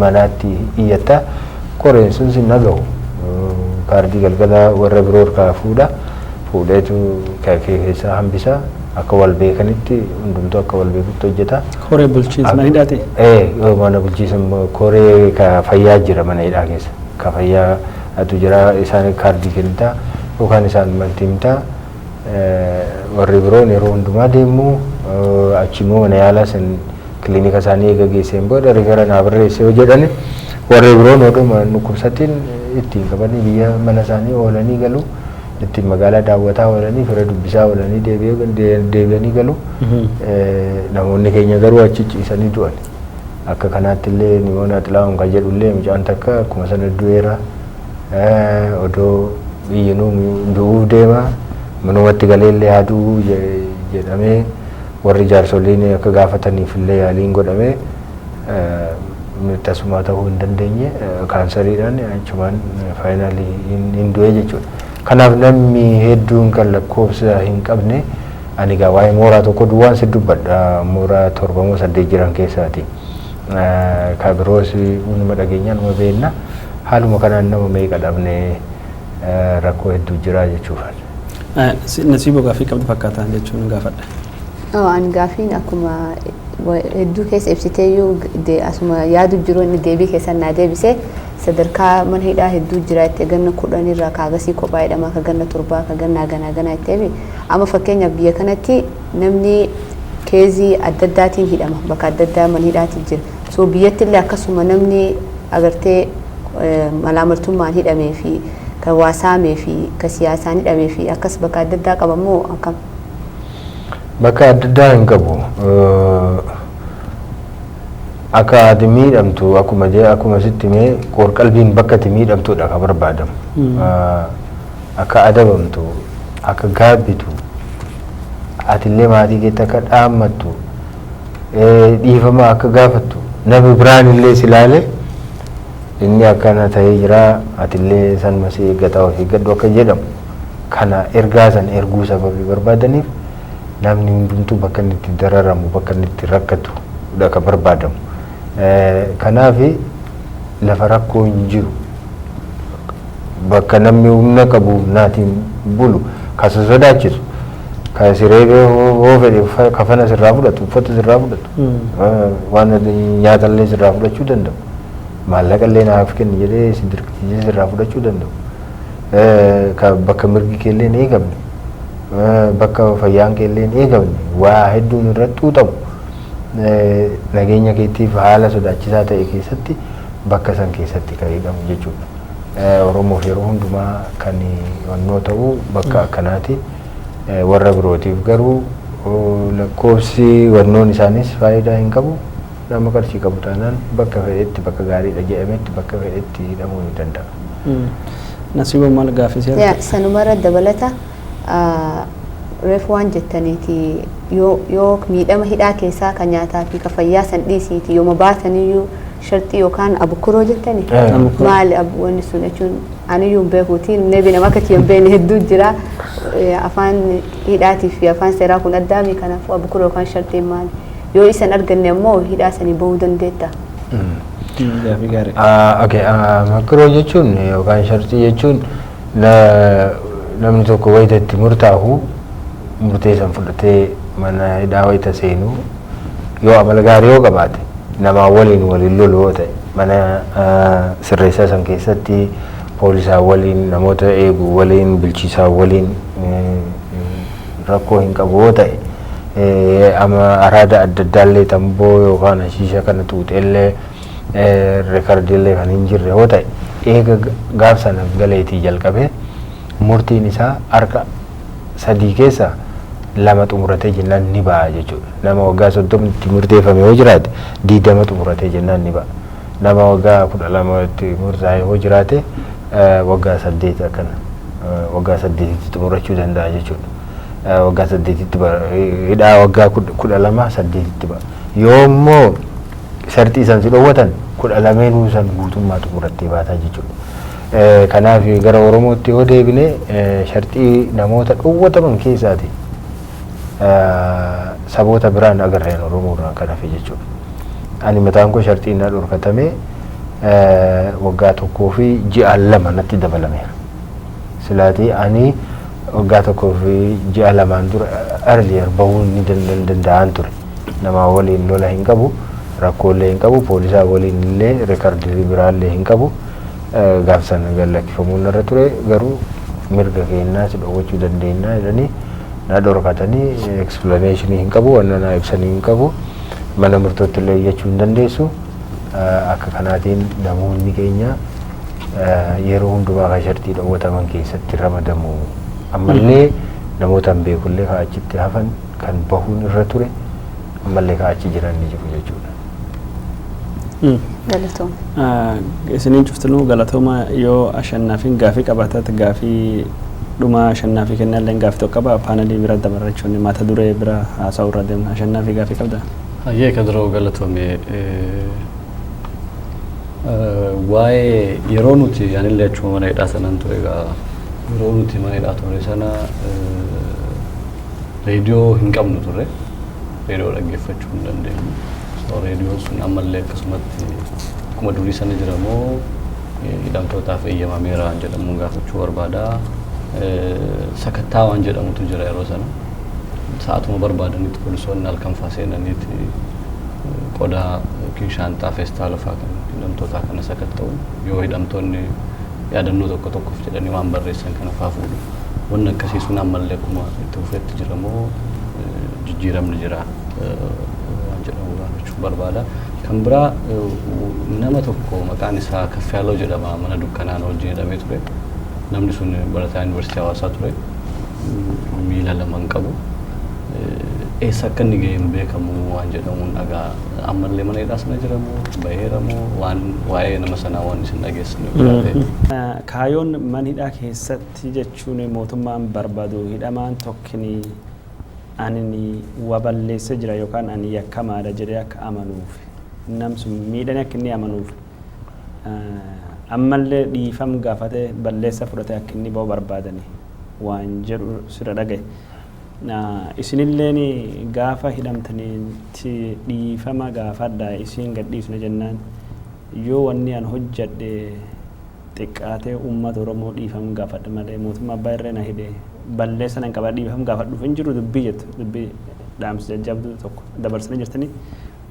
[SPEAKER 4] manaatti iyyatta. Koreen sun sin dhaga'u. Kaardii galgala warra biroo harkaa fuudha. Fuudheetu kee keessaa hambisa. Akka wal beekanitti, hundumtuu akka wal beekutti hojjeta.
[SPEAKER 3] Koree bulchiinsa mana hidhaati.
[SPEAKER 4] Mana bulchiinsa koree ka fayyaa jira mana hidhaa keessa. Ka fayyaa atu jira, isaan kaardii kennitaa yookaan isaan manti himtaa. Warri biroon yeroo hundumaa deemu, achi immoo mana yaalaa san kilinika isaanii eega geesseen booda refer naa barreesse yoo jedhani Warri biroon oduma dhukkubsatiin ittiin qabanii biyya mana isaanii oolanii galu, ittiin magaalaa daawwataa oolanii, fira dubbisaa oolanii deebi'anii galu. Namoonni keenya garuu achi ciisanii du'an. Akka kanaatti illee Nimoonaa Xilahuun kan jedhu illee mucaan takka akkuma sana du'eera. Odoo biyyinuu du'uuf deema, manumatti galee illee haa du'uu jedhamee warri jaarsoliin akka gaafataniif illee yaaliin godhamee tasuma ta'uu hin dandeenye, kaansariidhaan achumaan finally hin du'e jechuudha. Kanaaf namni hedduun kan lakkoofsa hin qabne, ani egaa waa'ee mooraa tokko duwwaan si dubbadha, mooraa 7 moo 8 jiran keessaati. Ka biroos hunduma dhageenyaan numa beekna, haaluma kanaan nama meeqa dhabnee, rakkoo hedduu jira jechuufan.
[SPEAKER 3] Nasiiboo gaaffii qabdu fakkaataan jechuun gaafadha.
[SPEAKER 6] Ani gaaffiin akkuma hedduu keessa ibsiteeyyuu asuma yaadu jiru, inni deebii keessan naa deebise. Sadarkaa mana hidhaa hedduu jira itti ganna 10 irraa kaagasii kophaa hidhamaa, ka ganna 7, ka ganna ganaa ganaa itti. Amma fakkeenyaaf biyya kanatti namni case adda addaatiin hidhama, bakka adda addaa mana hidhaatti jira. So biyyatti illee akkasuma namni agartee malaamaltummaan hidhamee fi ka waasaamee fi ka siyaasaan hidhamee fi akkas bakka adda addaa qabamoo akkam?
[SPEAKER 4] Bakka adda addaa hin qabu. Akka ati miidhamtu, akkuma jee akkuma sitti mee qorqalbiin bakka ati miidhamtudha ka barbaadamu. Akka adabamtu, akka gaabbitu, atillee maatii keetti akka dhaammattu, dhiifama akka gaafattu, namni biraan illee si ilaale inni akkana ta'ee jira, atillee sanuma si eeggataa, of eeggadhu akka jedhamu kana ergaa san erguu sababii barbaadaniif namni hundumtuu bakka inni itti dararamu, bakka inni itti rakkatu dha ka barbaadamu. Kanaaf lafa rakkoo hin jiru, bakka namni humna qabu naatiin bulu, ka sodaachisu, ka siree hoo fedhe kafana sirraa fudhatu, uffata sirraa fudhatu, waan nyaatallee sirraa fudhachuu danda'u, maallaqallee naaf kenni jedhee si dirqisiisee sirraa fudhachuu danda'u, ka bakka mirgi keellee hin eegamne, bakka fayyaan keellee hin eegamne, waa hedduun irratti xuuxamu, nageenya keetiif haala sodaachisaa ta'e keessatti, bakka san keessatti kan eegamu jechuudha. Oromoof yeroo hundumaa kan wannoo ta'u bakka akkanaati. Warra birootiif garuu lakkoofsi wannoon isaanis faayidaa hin qabu. Nama qarshii qabu taanaan bakka fedhetti, bakka gaariidha jedhametti, bakka fedhetti hidhamuu ni danda'a.
[SPEAKER 3] Nasiiboo, maal gaaffii si
[SPEAKER 6] Sanumarra dabalata, reefu waan jettaniiti, yoo miidhama hidhaa keessaa kan nyaataa fi ka fayyaa san dhiisiiti, yooma baataniyyuu sharxii yookaan abukuroo jettani, maali wanni sun jechuun aniyyuu hin beekuuti, maybe nama akka kiyya hin beekne hedduu jira. Afaan hidhaatii fi afaan seeraa kun addaami. Kanaafuu abukuroo yookaan sharxiin maali? Yoo isan arganne ammoo hidhaa sanii bahuu dandeetta?
[SPEAKER 3] Gaaffii gaarii.
[SPEAKER 4] Okay, makroo jechuun yookaan sharxii jechuun namni tokko wayita itti murtaa'u, murtee san fudhatee mana hidhaa wayita seenu, yoo amala gaarii yoo qabaate, namaa waliin waliin lolu yoo ta'e, mana sirreessaa san keessatti poolisaa waliin, namoota eegu waliin, bulchiisaa waliin rakkoo hin qabu yoo ta'e, ama araada adda addaallee, tamboo yookaan hashiisha kana xuuxeellee recordiillee kan hin jirre yoo ta'e, eega gaaf sana galeetii jalqabee murtiin isaa harka sadii keessa lama xumuratee jennaan ni ba'a jechuudha. Nama waggaa 30tti murteeffame yoo jiraate, 20 xumuratee jennaan ni ba'a. Nama waggaa 12tti murtaa'e yoo jiraate, waggaa 8 akkana waggaa 8tti xumurachuu danda'a jechuudha. Waggaa 8tti hidhaa waggaa 12 8tti ba'a. Yoo immoo sharxii san si dhoowwatan, 12nuu san guutummaa xumurattee baataa jechuudha. Kanaaf gara Oromootti yoo deebine, sharxii namoota dhoowwataman keessaati saboota biraan agarreen Oromoo irraan kan hafe jechuudha. Ani mataan koo sharxiin na dhorkatame waggaa 1 fi ji'a 2 natti dabalameera. Silaatii ani waggaa 1 fi ji'a 2n dura earlier bahuu ni danda'an ture. Nama waliin lola hin qabu, rakkoolee hin qabu, poolisaa waliin illee recordii biraallee hin qabu. Gaaf sana gad lakkifamuun narra ture, garuu mirga keenyaa si dhoowwachuu dandeenya jedhanii na dhorkatanii, explanationii hin qabu, wanna na ibsanii hin qabu. Mana murtootti illee iyyachuu hin dandeessu. Akka kanaatiin namoonni keenya yeroo hundumaa kan shartii dhoowwataman keessatti ramadamu. Ammallee namoota hin beekullee kan achitti hafan kan bahuun irra ture ammallee kan achi jiran ni jiru jechuudha.
[SPEAKER 6] Galatooma.
[SPEAKER 3] Isiniin cuftinuu galatooma. Yoo Ashannaafiin gaafii qabaatatti, gaafii dhuma Ashannaafii kennallee gaafii tokko qaba, paanelii bira dabarrachuun mata duree bira haasa'u irra deemna. Ashannaafii, gaafii qabda?
[SPEAKER 7] Hayyee Kadiroo, galatoome. Waa'ee yeroo nuti, anillee achuma mana hidhaa sanan ture egaa, yeroo nuti mana hidhaa turre sana reediyoo hin qabnu turre, reediyoo dhaggeeffachuu hin dandeenyu. So reediyoon sun ammallee akkasumatti akkuma durii sana jira moo hidhamtootaaf eeyyamameera waan jedhamuun gaafachuu barbaada. Sakattaa waan jedhamutu jira yeroo sana. Sa'atuma barbaadanitti poolisoonni halkan faa seenaniiti qodaa yookiin shaanxaa feestaala faa kan hidhamtootaa kana sakatta'u, yoo hidhamtoonni yaadannoo tokko tokkoof jedhanii waan barreessan kana faa fuudhu. Wanni akkasii sun ammallee akkuma itti fufetti jira moo jijjiiramni jira waan jedhamu gaafachuu barbaada. Kan biraa, nama tokko maqaan isaa Kaffiyaaloo jedhama, mana dukkanaan wajjin hidhamee ture. Namni sun barataa Yuunivarsiitii Hawaasaa ture. Miila lama hin qabu. Eessa akka inni ga'e hin beekamu waan jedhamuun dhagaa. Ammallee mana hidhaa sana jira moo baheera moo, waan waa'ee nama sanaa waan isin dhageessan yoo jiraate?
[SPEAKER 3] Kaayoon mana hidhaa keessatti jechuun mootummaan barbaadu hidhamaan tokkini ani wa balleessee jira yookaan ani yakkamaadha jedhee akka amanuuf, nam sun miidhanii akka inni amanuuf, ammallee dhiifam gaafatee balleessa fudhatee akka inni ba'u barbaadani waan jedhu sirra dhagaye. Isinilleen gaafa hidhamtanitti dhiifama gaafadha isin gadhiisna jennaan, yoo wanni an hojjedhe xiqqaatee uummata Oromoo dhiifama gaafadha malee mootummaa abbaa irree na hidhe balleessa nan qaba, dhiifama gaafadhuuf hin jiru dubbii jettu, dubbii dhaamsa jajjabduu tokko dabarsanii jirtanii,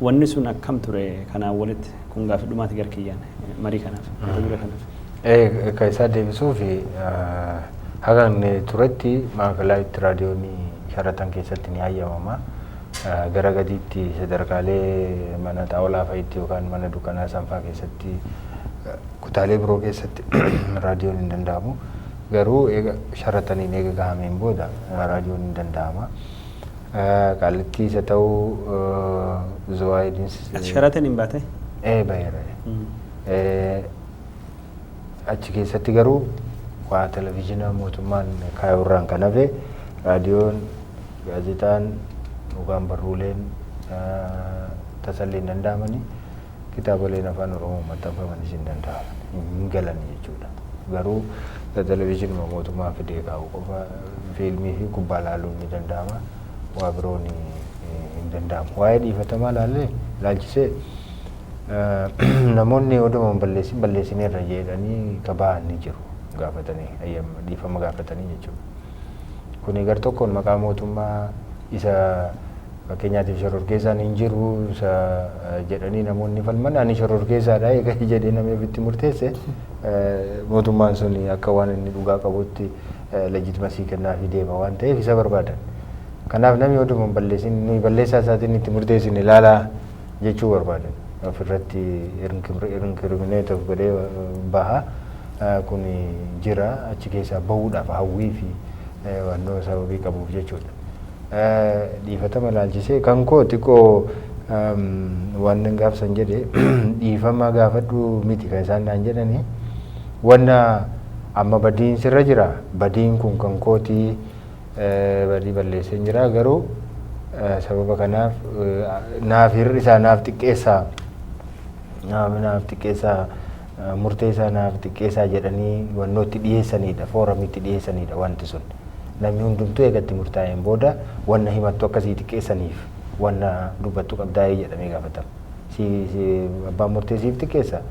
[SPEAKER 3] wanni sun akkam ture kanaan walitti? Kun gaafii dhumaati garkiyyaan marii kanaaf, mata duree kanaaf.
[SPEAKER 4] Kan isaa deebisuuf, haga inni turetti maakalaatti raadiyoon Sharatan keessatti ni hayyamama. Gara gadiitti sadarkaalee mana xaawulaa fa'itti yookaan mana dukkanaa sanfaa keessatti, kutaalee biroo keessatti raadiyoon hin danda'amu. Garuu eega Sharataniin eega gahameen booda raadiyoon hin danda'ama. Qaallittii isa ta'uu Zuwaayidiins.
[SPEAKER 3] Sharatan hin baate?
[SPEAKER 4] Ee, baheera. Achi keessatti garuu waa televizyiina mootummaan kaayurraan kan hafe raadiyoon, gaazexaan yookaan barruuleen tasallee hin danda'amanii, kitaaboleen Afaan Oromoo maxxanfamanis hin danda'aman, hin galan jechuudha. Garuu televizyiinuma mootummaan fidee kaa'u qofa fiilmii fi kubbaa laaluun ni danda'ama. Waa biroon hin danda'amu. Waa'ee dhiifatamaa laallee laalchisee, namoonni oduma hin balleessin balleessineerra jedhanii kaba'an ni jiru, gaafatanii dhiifama gaafatanii jechuudha. Kuni gar tokkoon maqaa mootummaa isa fakkeenyaatiif shororkeessaan hin jiru isa jedhanii namoonni falman, ani shororkeessaadha eega jedhee namni ofitti murteesse, mootummaan sun akka waan inni dhugaa qabutti legitimacy kennaafii deema waan ta'eef isa barbaadan. Kanaaf namni oduma hin balleessin nuyi balleessaa isaatiin itti murteessine ilaalaa jechuu barbaadan. Ofirratti incriminate of godhee baha. Kun jira, achi keessaa bahuudhaaf hawwii fi wannoo sababii qabuuf jechuudha. Dhiifatama ilaalchisee kan koo xiqqoo waan nan gaafsan jedhe, dhiifama gaafadhu miti kan isaan naan jedhani, wanna amma badiin sirra jira, badiin kun kan kootii, badii balleessee jira, garuu sababa kanaaf naaf hir'isaa, naaf xiqqeessaa, naaf xiqqeessaa, murteessaa naaf xiqqeessaa jedhanii wannootti dhiyeessanidha, fooramitti dhiyeessanidha wanti sun. Namni hundumtuu eegatti murtaa'een booda wanna himattu akkasii xiqqeessaniif wanna dubbattu qabdaa'ee jedhamee gaafatama. Si abbaan murtee siif xiqqeessa,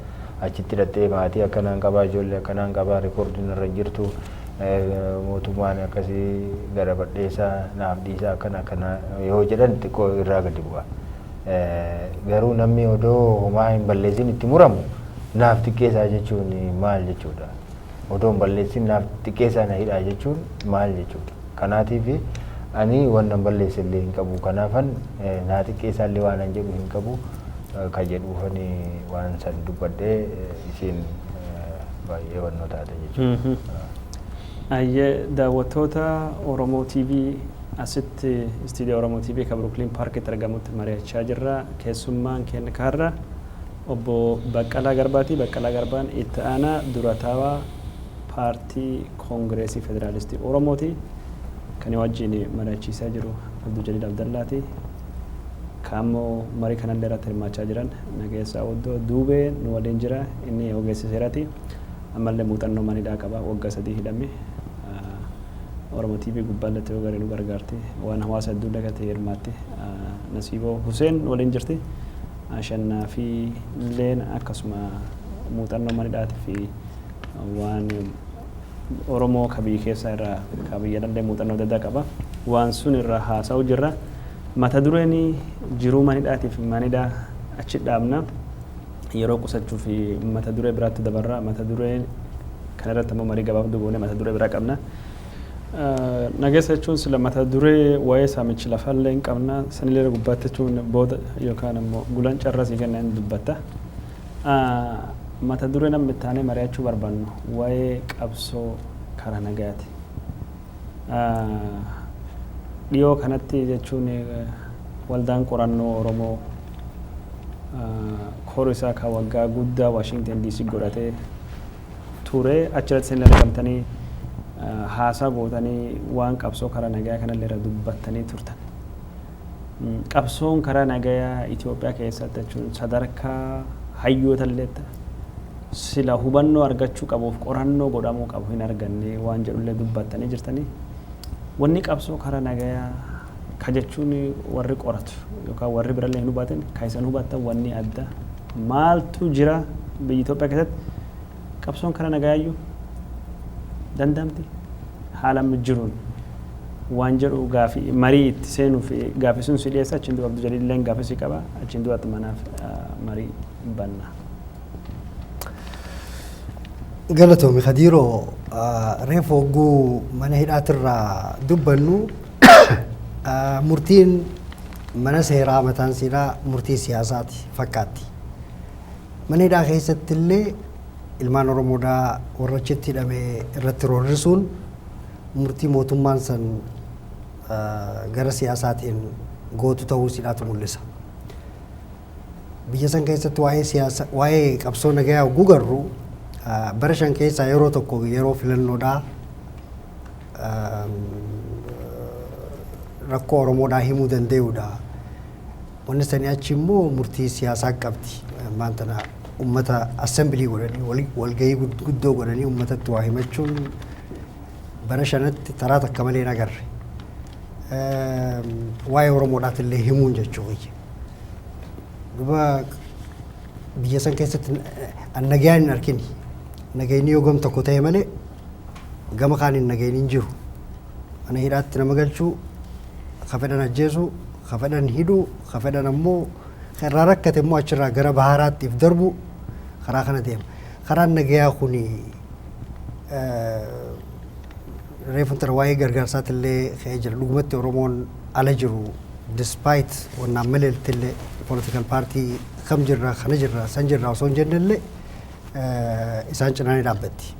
[SPEAKER 4] achitti hidhattee maatii akkanaan qabaa, ijoollee akkanaan qabaa, rekoordiin irra jirtu, mootummaan akkasii gara badheessaa naaf dhiisaa, akkana akkana yoo jedhan xiqqoo irraa gadi bu'a. Garuu namni odoo homaa hin balleessin itti muramu naaf xiqqeessaa jechuun maal jechuudha? Odoo hin balleessin naaf xiqqeessaa na hidhaa jechuun maal jechuudha? Kanaatiif ani wannan balleesse illee hin qabu. Kanaafan naa xiqqeessaa illee waan an jedhu hin qabu. Ka jedhuufani waan san dubbadhee isiin baay'ee wannoo taate jechuudha.
[SPEAKER 3] Ayyee, daawwattoota Oromoo TV, asitti istiidiyoo Oromoo TV kan Brooklyn Parkitti argamutti mari'achaa jirra. Keessummaan keenya kaarra obbo Baqqalaa Garbaati. Baqqalaa Garbaan itti aanaa durataawaa paartii Koongireesii Federaalistii Oromooti. Kan wajjin mari'achiisaa jiru Abduu Jaliil Abdallaati. Kaammoo marii kanallee irratti hirmaachaa jiran Nageessaa Oddoo Duubee nu waliin jira. Inni ogeessa seeraati. Ammallee muuxannoo manidhaa qaba. Waggaa 3 hidhame. Oromoo TV gubbaallee yoo garee nu gargaarti. Waan hawaasa hedduu dagate hirmaatti. Nasiiboo Huseen waliin jirti. Ashannaa fi Leen akkasuma muuxannoo manidhaatii fi waan Oromoo ka biyya keessaa irraa ka biyya dhallee muuxannoo adda addaa qaba. Waan sun irraa haasa'u jirra. Mata dureen jiruu manidhaatiif manidhaa achi dhaabna. Yeroo qusachuu fi mata duree biraatti dabarra. Mata duree kana irratti ammoo marii gabaabduu goone mata duree biraa qabna. Nageessa jechuun sila mata duree waa'ee saamichi lafaallee hin qabna. Sanillee gubbaatti jechuun booda yookaan ammoo gulan carrasii kenna hin dubbatta. Mata duree namni itti aanee mari'achuu barbaannu waa'ee qabsoo karaa nagayaati. Dhiyoo kanatti jechuun waldaan qorannoo Oromoo kora isaa kan waggaa guddaa Washington DC godhatee ture, achirratti isin argamtanii haasaa gootanii waan qabsoo karaa nagayaa kanallee irra dubbattanii turtan. Qabsoon karaa nagayaa Itoophiyaa keessatti jechuun sadarkaa hayyoota illee sila hubannoo argachuu qabuuf qorannoo godhamuu qabu hin arganne waan jedhullee dubbattanii jirtanii. Wanni qabsoo karaa nagayaa ka jechuun warri qoratu yookaan warri birallee hin hubatin ka isan hubattan wanni adda maaltu jira? Biyya Itoophiyaa keessatti qabsoon karaa nagayaayyuu danda'amti haala amma jiruun waan jedhu gaafii marii itti seenuuf gaafii sun si dhiyeessa. Achiin duuba Abduu Jaliilleen gaafii si qaba, achiin duubatti manaaf marii banna.
[SPEAKER 2] Galatoomi Kadiiroo. Reefu hogguu mana hidhaatirraa dubbannu murtiin mana seeraa mataan seeraa murtii siyaasaati fakkaatti. Mana hidhaa keessatti illee ilmaan Oromoodhaa warra achitti hidhame irratti roorrisuun murtii mootummaan san gara siyaasaatiin gootu ta'uu sidhaatu mul'isa. Biyya san keessatti waa'ee siyaasa, waa'ee qabsoo nagayaa hogguu garru, bara 5 keessaa yeroo tokko yeroo filannoodhaa rakkoo Oromoodhaa himuu danda'uudha. Wanni sanii achi immoo murtii siyaasaa qabdi. Ammaan tana uummata assembly godhanii, walgahii guddoo godhanii uummatatti waa himachuun bara shanatti taraa takka malee hin agarre. Waa'ee Oromoodhaat illee himuun jechuu kiyya. Duba biyya san keessatti nagayaan hin argini. Nagayni yoo gam tokko ta'e malee gama kaaniin nagayni hin jiru. Mana hidhaatti nama galchuu, ka fedhan ajjeesuu, ka fedhan hidhuu, ka fedhan ammoo irraa rakkate immoo achirraa gara baharaatti if darbu karaa kana deema. Karaan nagayaa kuni reefu tana waa'ee gargaarsaatti illee ka'ee jira. Dhugumatti Oromoon ala jiru despite wannaan maleetti illee political party kam jirra, kana jirra, san jirra osoo hin jenne illee isaan cinaa ni dhaabbatti.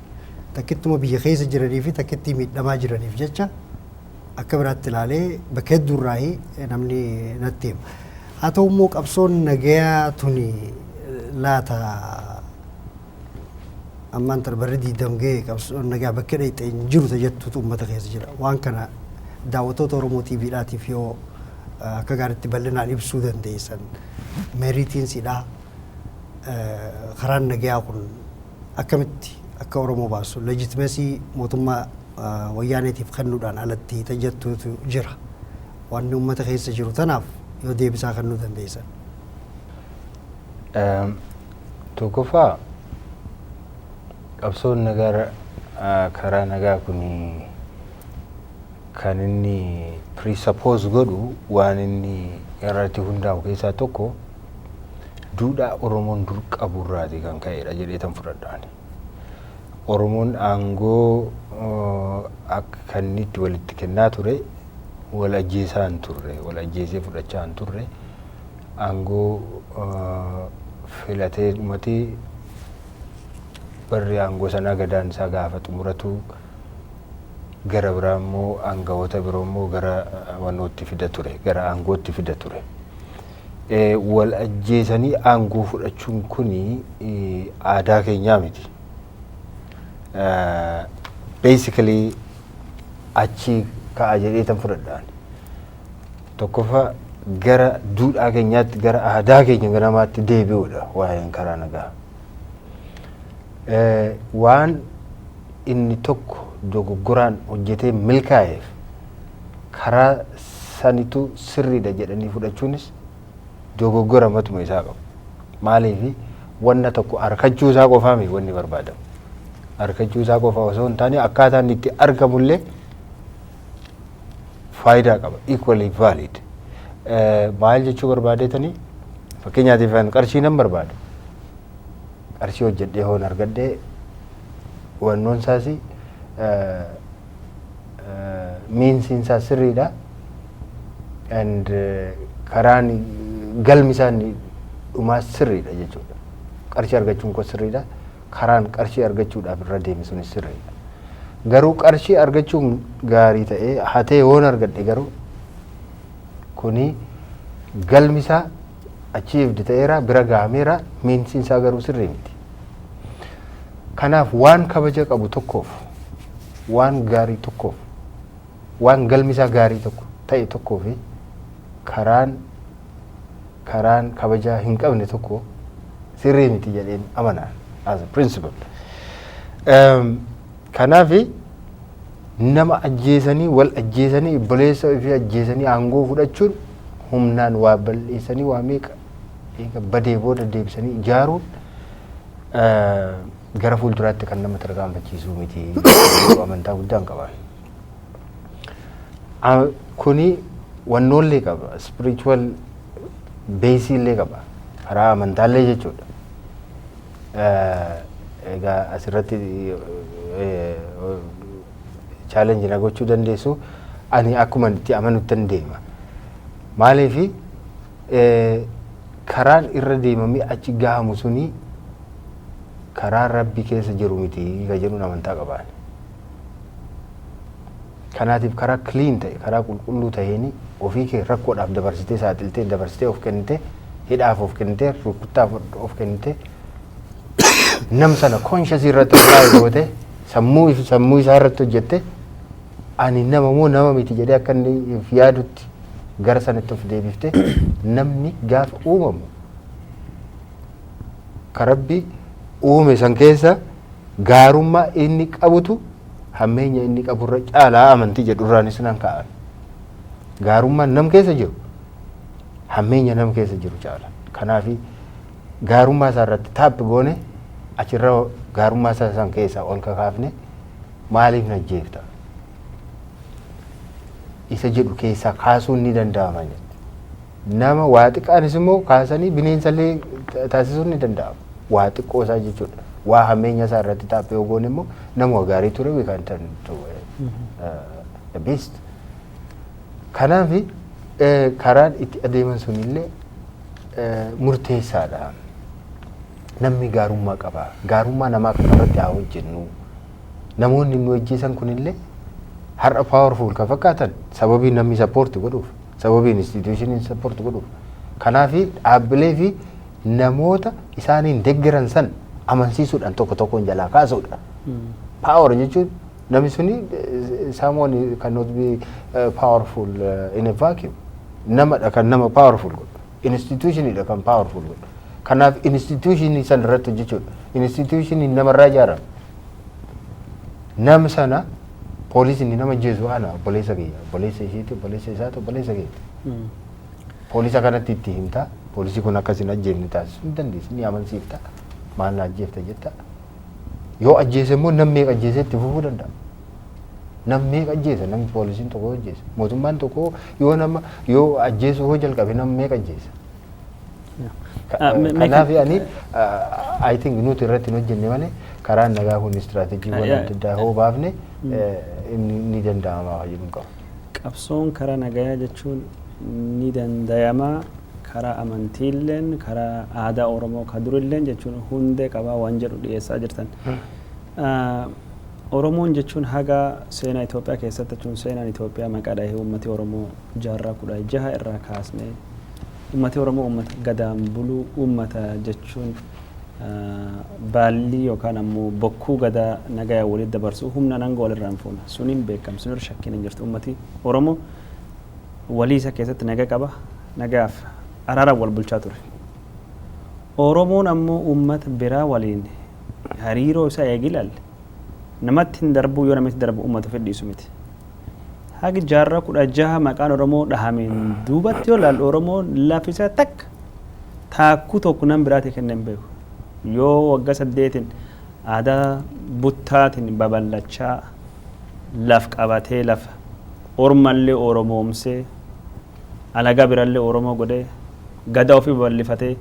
[SPEAKER 2] Takkittuma biyya keessa jiranii fi takkitti miidhamaa jiraniif jecha akka biraatti ilaalee bakka hedduurraayi namni natti hima. Haa ta'u immoo qabsoon nagayaa tuni laata ammaan tana barri 20 ga'e qabsoon nagaa bakka dhayxe hin jiru jettuutu uummata keessa jira. Waan kana daawwattoota Oromoo TVdhaatiif yoo akka gaariitti bal'inaan ibsuu dandeessan, meeritiin sidhaa karaan nagayaa kun akkamitti akka Oromoo baasu, legitimacy mootummaa wayyaaneetiif kennuudhaan alatti tajattuutu jira. Wanni uummata keessa jiru tanaaf yoo deebisaa kennuu dandeessan.
[SPEAKER 4] Tokkoffaa, qabsoon nagaa karaa nagaa kun kan inni presuppose godhu, waan inni irratti hundaa'u keessaa tokko duudhaa Oromoon dur qaburraati kan ka'edha jedhee tan fudhadhaan. Oromoon aangoo akka inni itti walitti kennaa ture wal ajjeesaa hin turre, wal ajjeesee fudhachaa hin turre. Aangoo filatee dhumati barri aangoo sanaa gadaan isaa gaafa xumuratu, gara biraa immoo aangawoota biroo immoo gara wannootti fida ture, gara aangootti fida ture. Wal ajjeesanii aangoo fudhachuun kuni aadaa keenyaa miti. Basically achi ka'a jedhee tan fudhadhaan. Tokkoffaa, gara duudhaa keenyaatti, gara aadaa keenya ganamaatti deebi'uudha waa'een karaa nagaa. Waan inni tokko dogoggoraan hojjetee milkaa'eef karaa sanitu sirriidha jedhanii fudhachuunis dogoggora matuma isaa qabu. Maaliifi, wanna tokko harkachuu isaa qofaa miti wanni barbaadamu. Harkachuu isaa qofa osoo hin taane, akkaataan inni itti argamullee faayidaa qaba. Equally valid. Maal jechuu barbaadeetanii, fakkeenyaatiif ani qarshii nan barbaada. Qarshii hojjedhee hoon argadhee, hubannoon isaas meansiin isaa sirriidha. And karaan galmi isaa inni dhumaa sirriidha jechuudha. Qarshii argachuun koo sirriidha. Karaan qarshii argachuudhaaf irra deeme sunis sirriidha. Garuu qarshii argachuun gaarii ta'ee hatee hoon argadhe, garuu kuni galmi isaa achieved ta'eera, bira gahameera, meansiin isaa garuu sirrii miti. Kanaaf waan kabaja qabu tokkoof, waan gaarii tokkoof, waan galmi isaa gaarii tokko ta'e tokkoo fi karaan kabajaa hin qabne tokko sirrii miti jedheen amanaa as a principle. Kanaaf nama ajjeesanii, wal ajjeesanii, obboleessa ofii ajjeesanii aangoo fudhachuun, humnaan waa balleessanii, waa meeqa eega badee booda deebisanii ijaaruun gara fuulduraatti kan nama tarkaanfachiisuu miti amantaa guddaan qaban. Kuni wannoollee qaba, spiritual base illee qaba, karaa amantaallee jechuudha. Egaa asirratti challenge na gochuu dandeessu, ani akkuma itti amanuttan deema. Maaliifi, karaan irra deemamee achi gahamu suni karaa Rabbi keessa jiru miti ka jedhuun amantaa qabaan. Kanaatiif karaa clean ta'e, karaa qulqulluu ta'een ofii kee rakkoodhaaf dabarsitee, saaxiltee, dabarsitee of kennite, hidhaaf of kennite, rukuttaaf of kennite, nam sana conscious irratti apply goote, sammuu isaa irratti hojjette, ani nama moo nama miti jedhee akka inni of yaadutti gara sanatti of deebifte. Namni gaafa uumamu, ka Rabbi uume san keessa gaarummaa inni qabutu hammeenya inni qaburra caalaa amantii jedhurraanis nan ka'an. Gaarummaan nam keessa jiru hammeenya nam keessa jiru caala. Kanaafi gaarummaa isaa irratti tap goone, achirra gaarummaa isaa san keessaa ol kakaafne, maaliif na jeefta isa jedhu keessaa kaasuun ni danda'ama jedhe. Nama waa xiqqaanis immoo kaasanii bineensallee taasisuun ni danda'ama. Waa xiqqoo isaa jechuudha. Waa hammeenya isaa irratti tap yoo goone immoo nama gaarii ture we can turn to a beast. Kanaaf karaan itti adeeman sunillee murteessaadha. Namni gaarummaa qaba. Gaarummaa namaa kanarratti haa hojjennu. Namoonni nu ajjeesan kunillee har'a powerful kan fakkaatan sababii namni support godhuuf, sababii institutioniin support godhuuf. Kanaaf dhaabbilee fi namoota isaaniin deeggaran san amansiisuudhaan tokko tokkoon jalaa kaasuudha. Power jechuun namni suni, someone cannot be powerful in a vacuum. Namadha kan nama powerful godhu. Institutionidha kan powerful godhu. Kanaaf institutionii san irratti hojjechuudha. Institutionii namarraa ijaarama. Nama sana poolisiin nama ajjeesu ana obboleessa kiyya, obboleessa isheeti, obboleessa isaati, obboleessa keeti. Poolisa kanatti itti himta. Poolisii kun akkas hin ajjeefne taasisuu hin dandeessu. Ni amansiifta. Maal na ajjeefta jetta. Yoo ajjeese immoo nam meeqa ajjeesee itti fufuu danda'a. Nam meeqa ajjeesa namni poolisiin tokko yoo ajjeese. Mootummaan tokko yoo nama yoo ajjeesuu hoo jalqabe, nam meeqa ajjeesa. Kanaaf ani I think nuti irratti hin hojjenne malee karaan nagaa kun istiraateejiiwwan adda addaa hoo baafne ni danda'ama jedhu qaba.
[SPEAKER 3] Qabsoon karaa nagayaa jechuun ni danda'ama. Karaa amantiilleen, karaa aadaa Oromoo ka durilleen jechuun hundee qabaa waan jedhu dhiyeessaa jirtan. Oromoon jechuun haga seenaa Itoophiyaa keessatti jechuun seenaan Itoophiyaa maqaa dhahee uummati Oromoo jaarraa 16 irraa kaasnee uummati Oromoo uummata gadaan buluu, uummata jechuun baallii yookaan ammoo bokkuu gadaa nagaya walitti dabarsuu, humna nanga walirraa hin fuuna suniin beekam, sunirra shakkiin hin jirtu. Uummati Oromoo walii isa keessatti naga qaba, nagaaf araaraan wal bulchaa ture. Oromoon ammoo uummata biraa waliin hariiroo isaa eegi ilaalle namatti hin darbuu, yoo namatti darbu uummata ofii dhiisu miti. Hagi jaarraa 16 maqaan Oromoo dhahameen duubatti yoo ilaallu, Oromoon lafisa takka taakkuu tokko nam biraati kennee hin beeku. Yoo waggaa 8n aadaa buttaatiin babal'achaa laf qabatee, lafa ormallee Oromoomsee, alagaa birallee Oromoo godhee, gadaa ofii babal'ifatee,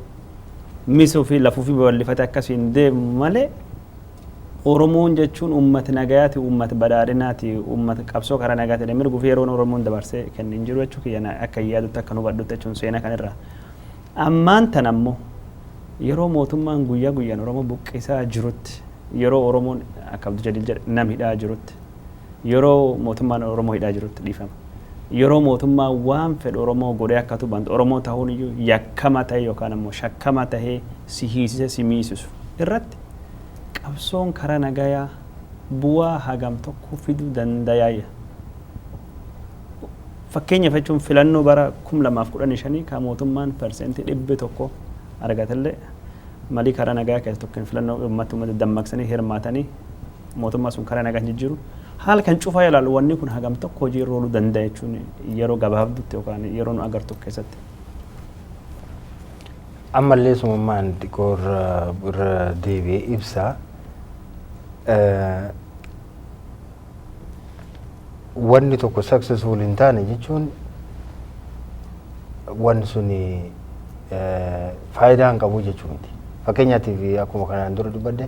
[SPEAKER 3] misuu fi lafa ofii babal'ifatee akkasiin deemu malee, Oromoon jechuun uummata nagayaati, uummata badhaadhinaati, uummata qabsoo karaa nagaatiin mirguu fi yeroon Oromoon dabarsee kenne hin jiru jechuu kiyya akka yaadutti, akka nu hubadhutti jechuun seenaa kanirraa. Ammaan tan ammoo yeroo mootummaan guyyaa guyyaan Oromoo buqqisaa jirutti, yeroo Oromoon akka Abdul Jaliil jedhe nam hidhaa jirutti, yeroo mootummaan Oromoo hidhaa jirutti, dhiifama. Yeroo mootummaan waan fedhu Oromoo godhee akka tubantu, Oromoo ta'uun iyyuu yakkama ta'e yookaan ammoo shakkama ta'ee si hiisise si miisisu irratti, qabsoon karaa nagayaa bu'aa hagam tokko fiduu dandayaayya? Fakkeenyaaf jechuun filannoo bara 2015 kan mootummaan 1% argatellee, malii karaa nagaa keessa tokko filannoo uummata uummata dammaqsanii hirmaatanii mootummaa sun karaa nagaa jijjiiru, haala kan cufaa ilaalu, wanni kun hagam tokko hojii irra ooluu danda'a jechuun yeroo gabaabdutti yookaan yeroo nu agartu keessatti?
[SPEAKER 4] Ammallee sumummaan xiqqoo irra deebi'ee ibsa. Wanni tokko successful hin taane jechuun wanni suni faayidaa hin qabu jechuu miti. Fakkeenyaatiif, akkuma kanaan dura dubbadde,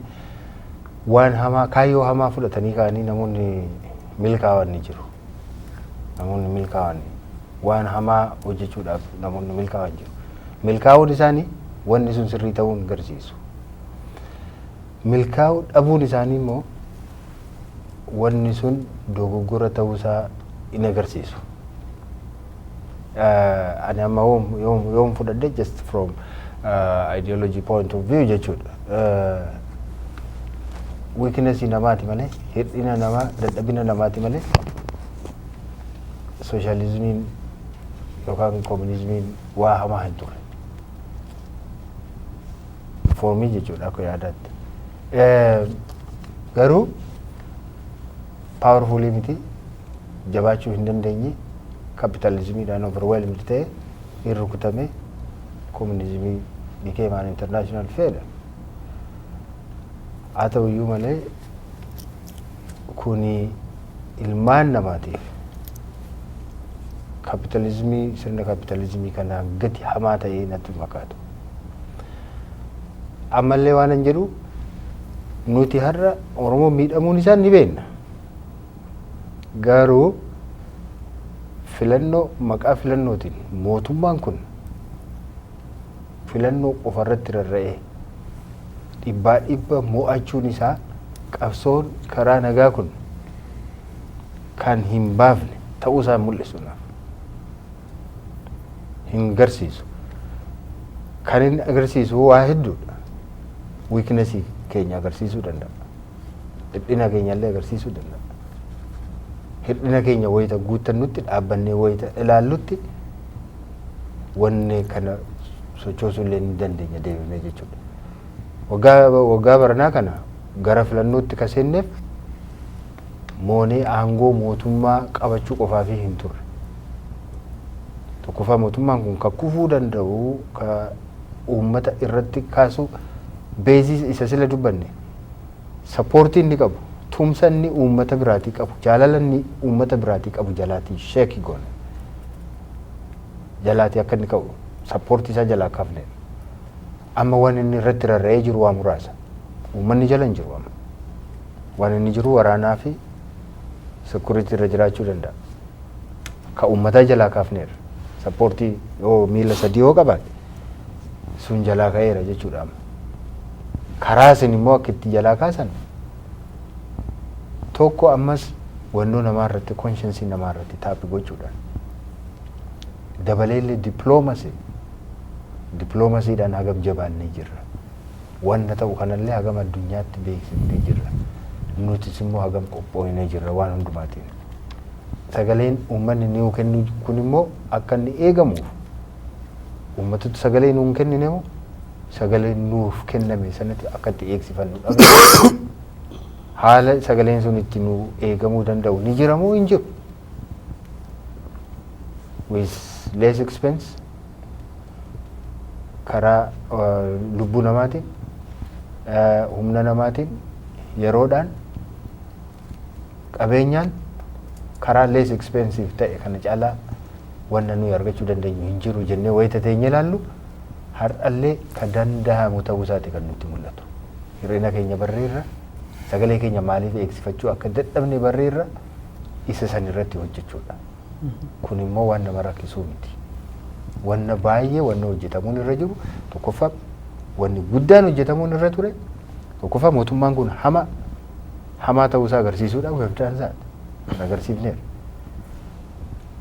[SPEAKER 4] waan hamaa, kaayyoo hamaa fudhatanii ka'anii namoonni milkaa'an ni jiru. Namoonni milkaa'an, waan hamaa hojjechuudhaaf namoonni milkaa'an jiru. Milkaa'uun isaanii wanni sun sirrii ta'uu hin agarsiisu. Milkaa'uu dhabuun isaanii immoo wanni sun dogoggora ta'uusaa hin agarsiisu. Ani amma yoom fudhadhe, just from ideology point of view jechuudha. Weakness namaati malee, hir'ina namaa, dadhabina namaati malee, sooshaalizimiin yookaan koominizimiin waa hamaa hin turre. Foormii jechuudha akka yaadaatti. Garuu powerfulii miti, jabaachuu hin dandeenye, kapitalizimiidhaan overwhelmed ta'e, hin rukutame, koominizimii became an international failure. Haa ta'u iyyuu malee, kuni ilmaan namaatiif kapitalizimii, sirna kapitalizimii kanaan gadi hamaa ta'ee natti hin fakkaatu. Ammallee waan hin jedhu, nuti har'a Oromoo miidhamuun isaa ni beekna. Garuu filannoo, maqaa filannootiin mootummaan kun filannoo qofarratti rarra'ee dhibbaa dhibba mo'achuun isaa qabsoon karaa nagaa kun kan hin baafne ta'uu isaa hin mul'isu naaf. Hin garsiisu. Kan inni agarsiisu waa hedduudha. Weaknessii keenya agarsiisuu danda'a. Hir'ina keenya illee agarsiisuu danda'a. Hir'ina keenya wayita guuttannutti, dhaabbannee wayita ilaallutti, wanni kana sochoosuu illee ni dandeenya deebinee jechuudha. Waggaa waggaa baranaa kana gara filannootti ka seenneef moonee aangoo mootummaa qabachuu qofaafii hin turre. Tokkoffaa, mootummaan kun ka kufuu danda'u, ka uummata irratti kaasu, baseii isa sila dubbanne, supportii inni qabu, tumsa inni uummata biraatii qabu, jaalala inni uummata biraatii qabu jalaatii shake goone. Jalaatii akka inni qabu supportii isaa jalaa kaafne. Amma waan inni irratti rarra'ee jiru waa muraasa. Uummanni jala hin jiru amma. Waan inni jiru waraanaa fi security irra jiraachuu danda'a. Ka uummataa jalaa kaafneerra. Supportii yoo miila sadii yoo qabaate Sun jalaa ka'eera jechuudha amma. Karaa isin immoo akka itti jalaa kaasan tokko ammas wannoo namaa irratti, conscience namaa irratti tap gochuudhaan, dabaleellee diplomacy dhaan hagam jabaannee jirra. Wanna ta'u kanallee hagam addunyaatti beeksifnee jirra. Nutis immoo hagam qophoofnee jirra waan hundumaatiin. Sagaleen uummanni nuu kennu kun immoo akka inni eegamuuf, uummatatti sagalee nuun kennine moo sagalee nuuf kenname sanatti akka itti eegsifannu dhabne, haala sagaleen sun itti nu eegamuu danda'u ni jira moo hin jiru? With less expense, karaa lubbuu namaatiin, humna namaatiin, yeroodhaan, qabeenyaan, karaa less expensive ta'e kana caalaa wanna nuyi argachuu dandeenyu hin jiru jennee wayita teenye ilaallu, har'allee ka danda'amu ta'uu isaati kan nutti mul'atu. Hir'ina keenya barreerra, sagalee keenya maaliif eegsifachuu akka dadhabne barreerra, isa san irratti hojjechuudha. Kun immoo waan nama rakkisuu miti. Wanna baay'ee wanna hojjetamuun irra jiru, tokkoffaa wanni guddaan hojjetamuun irra ture, tokkoffaa mootummaan kun hama hamaa ta'uusaa agarsiisuudhaaf webdaan isaati. Kan agarsiifneera.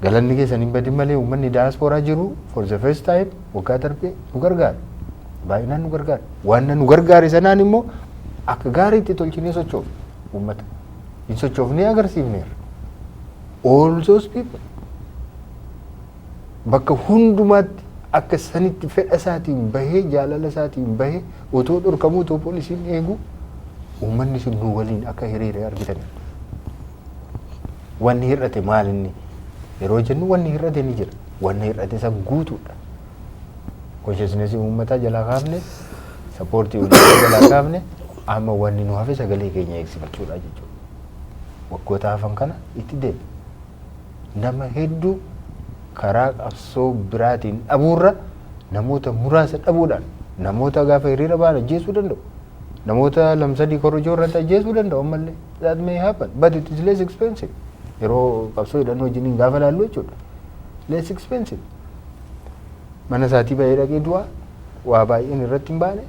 [SPEAKER 4] Galanni keessan hin badin malee uummanni daasporaa jiru for the first time waggaa darbee nu gargaara. Baay'inaan nu gargaara. Waan nu gargaare sanaan immoo akka gaariitti tolchinee sochoofne uummata. Hin sochoofnee agarsiifneerra. All those people bakka hundumaatti akka sanitti fedha isaatiin bahee, jaalala isaatiin bahee, otoo dhorkamuu, otoo poolisiin eegu, uummanni sun nu waliin akka hiriiree argitan. Wanni hir'ate maal inni yeroo jennu, wanni hir'ate ni jira. Wanni hir'ate san guutuudha. Consciousness uummataa jalaa kaafne, support uummataa jalaa kaafne, amma wanni nu hafe sagalee keenya eegsifachuudha jechuudha. Waggoota hafan kana itti deema. Nama hedduu karaa qabsoo biraatiin dhabuurra, namoota muraasa dhabuudhaan, namoota gaafa hiriira ba'an ajjeesuu danda'u. Namoota lamsadii korojoo irratti ajjeesuu danda'u ammallee. That may happen, but it is less expensive. Yeroo qabsoo hidhannoo wajjiniin gaafa laallu jechuudha. Less expensive. Mana isaatii bahee dhaqee du'a, waa baay'een irratti hin baane,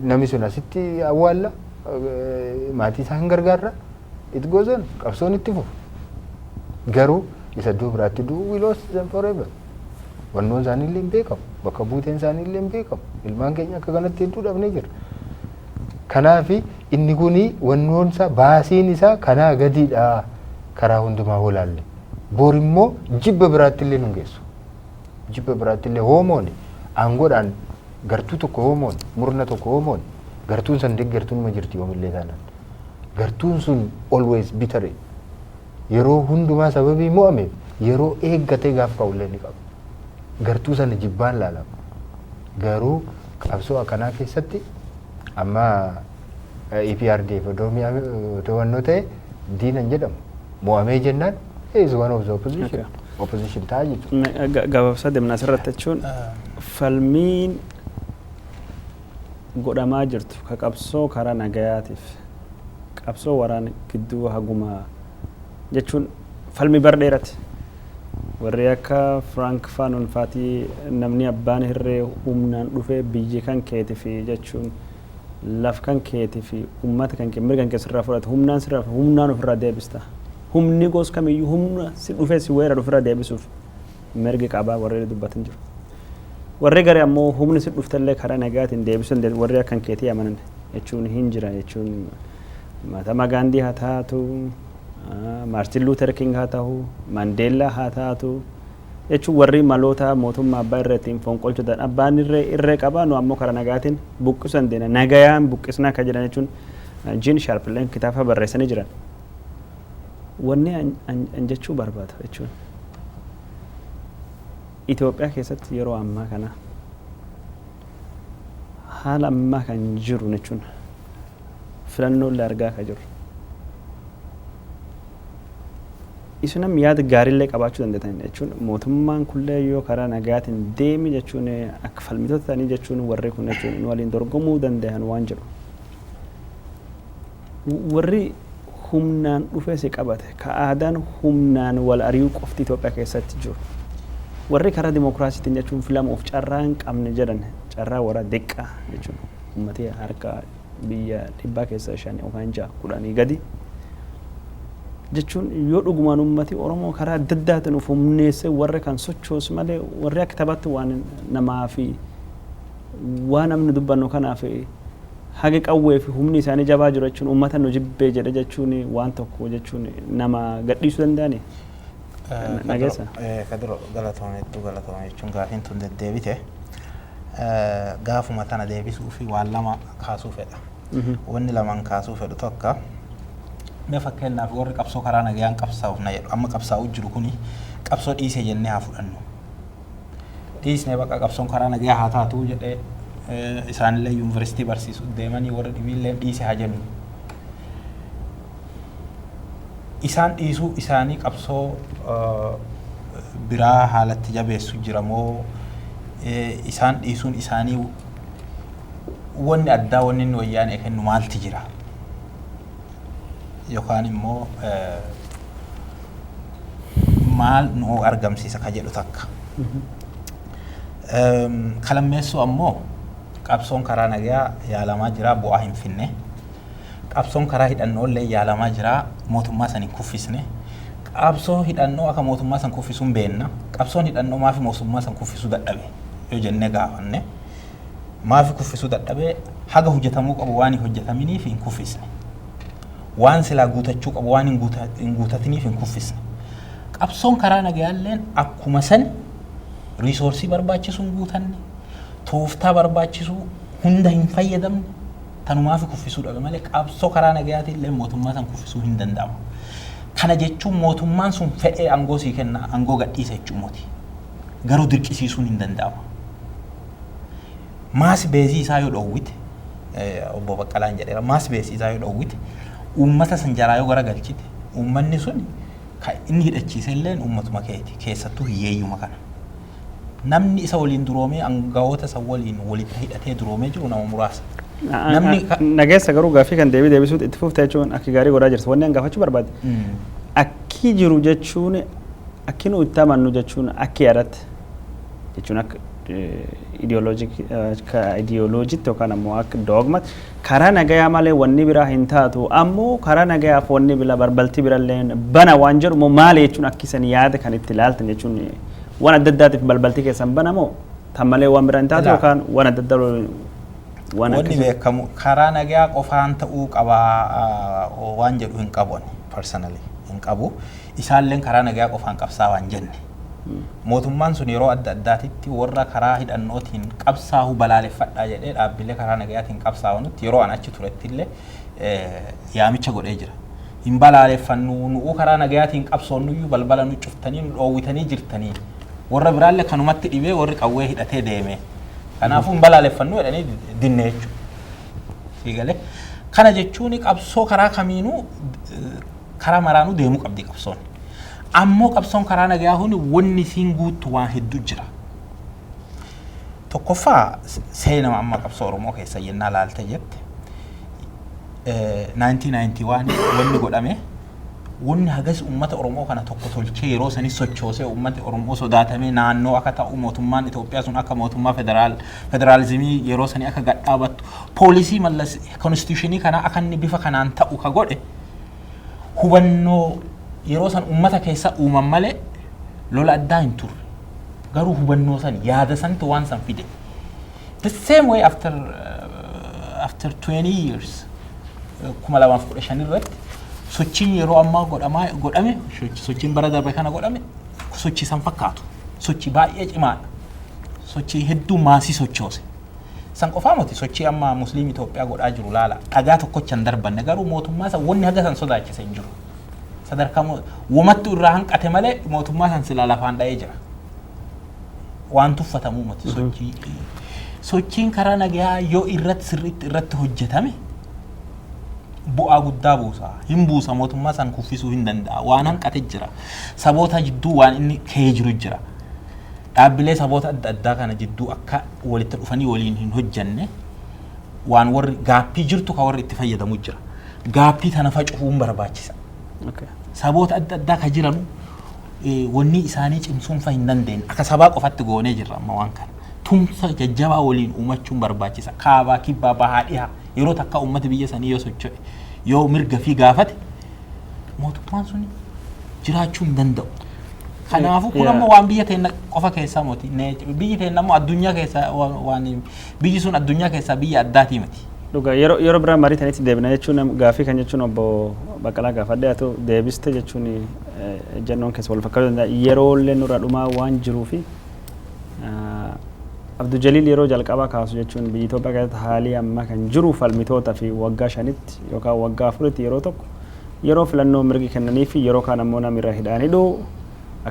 [SPEAKER 4] namni sun asitti awwaalla, maatii isaa hin gargaarra, it goes on, qabsoon itti fufa. Garuu isa iddoo biraatti du'u, we lost them forever. Wannoon isaanii illee hin beekamu, bakka buuteen isaanii illee hin beekamu. Ilmaan keenya akka kanatti hedduu dhabnee jira. Kanaafi inni kuni wannoon isaa, baasiin isaa kanaa gadiidha karaa hundumaa holaalle. Bor immoo jibba biraatti illee nu geessu. Jibba biraatti illee hoomooni aangoodhaan gartuu tokko hoomooni, murna tokko hoomooni, gartuun san deeggartuun ma jirti yoomillee taanaan. Gartuun sun always bitter, yeroo hundumaa sababii mo'ameef yeroo eeggatee gaaf ka'ullee ni qaba. Gartuu sana jibbaan laalama. Garuu qabsoo akkanaa keessatti amma EPRDF odoo wannoo ta'e diinan jedhamu. Mo'amee jennaan he is one of the opposition. Opposition ta'a jechuudha.
[SPEAKER 3] Gabaabsaa deemna asirratti jechuun, falmiin godhamaa jirtu ka qabsoo karaa nagayaatiif qabsoo waraana gidduu haguma jechuun falmi bar dheerati. Warri akka Frantz Fanon faatii, namni abbaan hirree humnaan dhufee biyyi kan keeti fi jechuun laf kan keeti fi ummata kan kee, mirga kan kee sirraa fudhate, humnaan sirraa humnaan ofirraa deebista. Humni gos kamiyyuu humna si dhufee si weerara ofirraa deebisuuf mirgi qabaa warri dubbatan jiru. Warri garee ammoo humni si dhuftellee karaa nagaatiin deebisuu danda'u, warri akkan keetii amanan jechuun hin jira jechuun, Mahatma Gaandii haa taatu, Maartin Luuter King haa ta'u, Mandeellaa haa taatu jechuun, warri maloota mootummaa abbaa irree ittiin fonqolchuudhaan abbaan irree irree qabaa, nu ammoo karaa nagaatiin buqqisuu dandeenya, nagayaan buqqisnaa akka jedhan jechuun, Gene Sharp illeen kitaaba barreessanii jiran. Wanni an jechuu barbaadu jechuun, Itoophiyaa keessatti yeroo ammaa kana, haala ammaa kan jiru jechuun, filannoo illee argaa kan jiru. Isinam yaada gaariillee qabaachuu dandeettan jechuun, mootummaan kullee yoo karaa nagaatiin deemi jechuun, akka falmitoota ta'anii jechuun, warri kun jechuun nu waliin dorgomuu danda'an waan jedhu. Warri humnaan dhufee si qabate ka aadaan humnaan wal ari'uu qofti Itoophiyaa keessatti jiru. Warri karaa dimokiraasiitiin jechuun filamuuf carraa hin qabne jedhan, carraa warra diqqaa jechuun uummatee harka biyya 100 keessa 5 yookaan 6 10 gadi jechuun, yoo dhugumaan uummati Oromoo karaa adda addaatiin of humneessee warra kan sochoosu malee, warri akka taphaatti waan namaa fi waan namni dubbannu kanaaf haga qawwee fi humni isaanii jabaa jiru jechuun uummata nu jibbee jedhe jechuun waan tokko jechuun nama gadhiisuu danda'ani. Nageessa.
[SPEAKER 5] Kadiro, galatoome, hedduu galatoome. Jechuun gaafiin tun deddeebite. Gaafuma tana deebisuu fi waan lama kaasuu fedha. Wanni lamaan kaasuu fedhu tokko, mee fakkeenyaaf warri qabsoo karaa nagayaan qabsaa'uuf na jedhu amma qabsaa'uu jiru kuni qabsoo dhiise jennee haa fudhannu. Dhiisnee bakka qabsoon karaa nagayaa haa taatu jedhee, isaanillee yuunivarsiitii barsiisuu deemanii, warri dhibiillee dhiise haa jennu. Isaan dhiisuu isaanii qabsoo biraa haalatti jabeessu jira moo, isaan dhiisuun isaanii wanni addaa wanni inni wayyaanee kennu maalti jira? Yookaan immoo maal nu argamsiisa ka jedhu takka. Kalammeessuu ammoo qabsoon karaa nagayaa yaalamaa jira, bu'aa hin finne. Qabsoon karaa hidhannoo illee yaalamaa jira, mootummaa san hin kuffisne. Qabsoo hidhannoo akka mootummaa san kuffisuu hin beenna. Qabsoon hidhannoo maafi mootummaa san kuffisuu dadhabe yoo jennee gaafanne, maafi kuffisuu dadhabe? Haga hojjetamuu qabu waan hin hojjetaminiif hin kuffisne. Waan silaa guutachuu qabu waan hin guutatiniif hin kuffisne. Qabsoon karaa nagayaalleen akkuma san resource barbaachisu hin guutanne, tooftaa barbaachisu hunda hin fayyadamne, tanumaaf kuffisuu dhabe malee qabsoo karaa nagayaatiin illee mootummaa san kuffisuu hin danda'amu. Kana jechuun mootummaan sun fedhee aangoo sii kenna, aangoo gadhiisa jechuu miti. Garuu dirqisiisuun hin danda'amu. Mass base isaa yoo dhoowwite, obbo Baqqalaan jedheera, mass base isaa yoo dhoowwite, uummata san jalaa yoo garagalchite, uummanni sun kan inni hidhachiise illeen uummatuma keeti, keessattuu hiyyeeyyuma kana. Namni isa waliin duroomee, aangawoota isa waliin walitti hidhatee duroomee jiru nama muraasa. Namni
[SPEAKER 3] Nageessa, garuu gaaffii kan deebii deebisuutti itti fufte jechuun akki gaarii godhaa jirtu. Wanni an gaafachuu barbaade. Akki jiru jechuun akki nu itti amannu jechuun akki yaadatti jechuun akka ideoloojitti yookaan ammoo akka dogmatti karaa nagayaa malee wanni biraa hin taatu, ammoo karaa nagayaaf wanni bira balbalti birallee bana waan jedhu moo maali jechuun akki isan yaada kan itti ilaaltan jechuun waan adda addaatiif balbalti keessan bana moo tan malee waan biraa hin taatu yookaan waan adda addaa
[SPEAKER 5] waan Wanni beekamu karaa nagayaa qofaan ta'uu qabaa waan jedhu hin qabu, ani personally hin qabu. Isaalleen karaa nagayaa qofaan qabsaa waan jenne. Mootummaan sun yeroo adda addaatitti warra karaa hidhannootiin qabsaa'u balaaleffadhaa jedhee dhaabbilee karaa nagayaatiin qabsaa'unutti yeroo an achi turetti illee yaamicha godhee jira. Hin balaaleffannu, nu'uu karaa nagayaatiin qabsoonnuyyuu balbala nu cuftanii nu dhoowwitanii jirtanii. Warra biraallee kanumatti dhibee warri qawwee hidhatee deeme. Kanaafuu hin balaaleffannu jedhanii dinne jechuudha. Siigalee. Kana jechuun qabsoo karaa kamiinuu, karaa maraanuu deemuu qabdi qabsoon. Ammoo qabsoon karaa nagayaa kun wanni isiin guuttu waan hedduu jira. Tokkoffaa, seenama amma qabsoo Oromoo keessa yennaa laalte jette, 1991 wanni godhame, wanni hagas uummata Oromoo kana tokko tolchee yeroo sanii sochoosee, uummati Oromoo sodaatamee naannoo akka ta'u, mootummaan Itoophiyaa sun akka mootummaa federaalizimii yeroo sanii akka gadhaabattu, policy Mallas constitution kanaa akka inni bifa kanaan ta'u ka godhe, hubannoo yeroo san uummata keessa uuman malee lola addaa hin turre. Garuu hubannoo san, yaada santu waan san fide. The same way after 20 years, 2015 irratti sochiin yeroo ammaa godhamaa godhame, sochiin bara darbe kana godhame sochii san fakkaatu. Sochii baay'ee cimaadha. Sochii hedduu mass sochoose. San qofaa miti, sochii amma Musliim Itoophiyaa godhaa jiru laala. Dhagaa tokkocha hin darbanne, garuu mootummaa san wanni haga san sodaachise hin jiru. Sadarkaa womattu irraa hanqate malee mootummaa san silaa lafaan dha'ee jira. Waan tuffatamuu miti sochii. Sochiin karaa nagayaa yoo irratti sirriitti irratti hojjetame bu'aa guddaa buusa. Hin buusa, mootummaa san kuffisuu hin danda'a. Waan hanqate jira. Saboota jidduu waan inni ka'ee jiru jira. Dhaabbilee saboota adda addaa kana jidduu akka walitti dhufanii waliin hin hojjanne waan warri gap jirtu ka warri itti fayyadamu jira. Gap tana facufuun barbaachisa. Saboota adda addaa ka jiranu Wanni isaanii cimsuun fa hin dandeenye akka sabaa qofatti goonee jirra. Amma waan kana tumsa jajjabaa waliin uumachuun barbaachisa. Kaabaa, kibbaa, bahaa, dhihaa yeroo takka uummati biyya sanii yoo socho'e, yoo mirga fi gaafate, mootummaan sun jiraachuu hin danda'u. Kanaafuu kun ammoo waan biyya teenya qofa keessaa moti. Biyyi teenya ammoo addunyaa keessaa waan biyyi sun addunyaa keessaa biyya addaatii miti.
[SPEAKER 3] Dhuga, yeroo biraa marii tanitti deebina jechuun gaafii kan jechuun obbo Baqqalaa gaafadhe haa ta'u deebiste jechuun ejjennoon keessa wal fakkaatu danda'a. Yeroo illee nurra dhumaa waan jiruufi Abdul Jaliil yeroo jalqabaa kaasu jechuun biyya Itoophiyaa keessatti haalii ammaa kan jiru falmitoota fi waggaa 5tti yookaan waggaa 4tti yeroo tokko yeroo filannoo mirgi kennanii fi yeroo kaan ammoo namni irra hidhaan hidhuu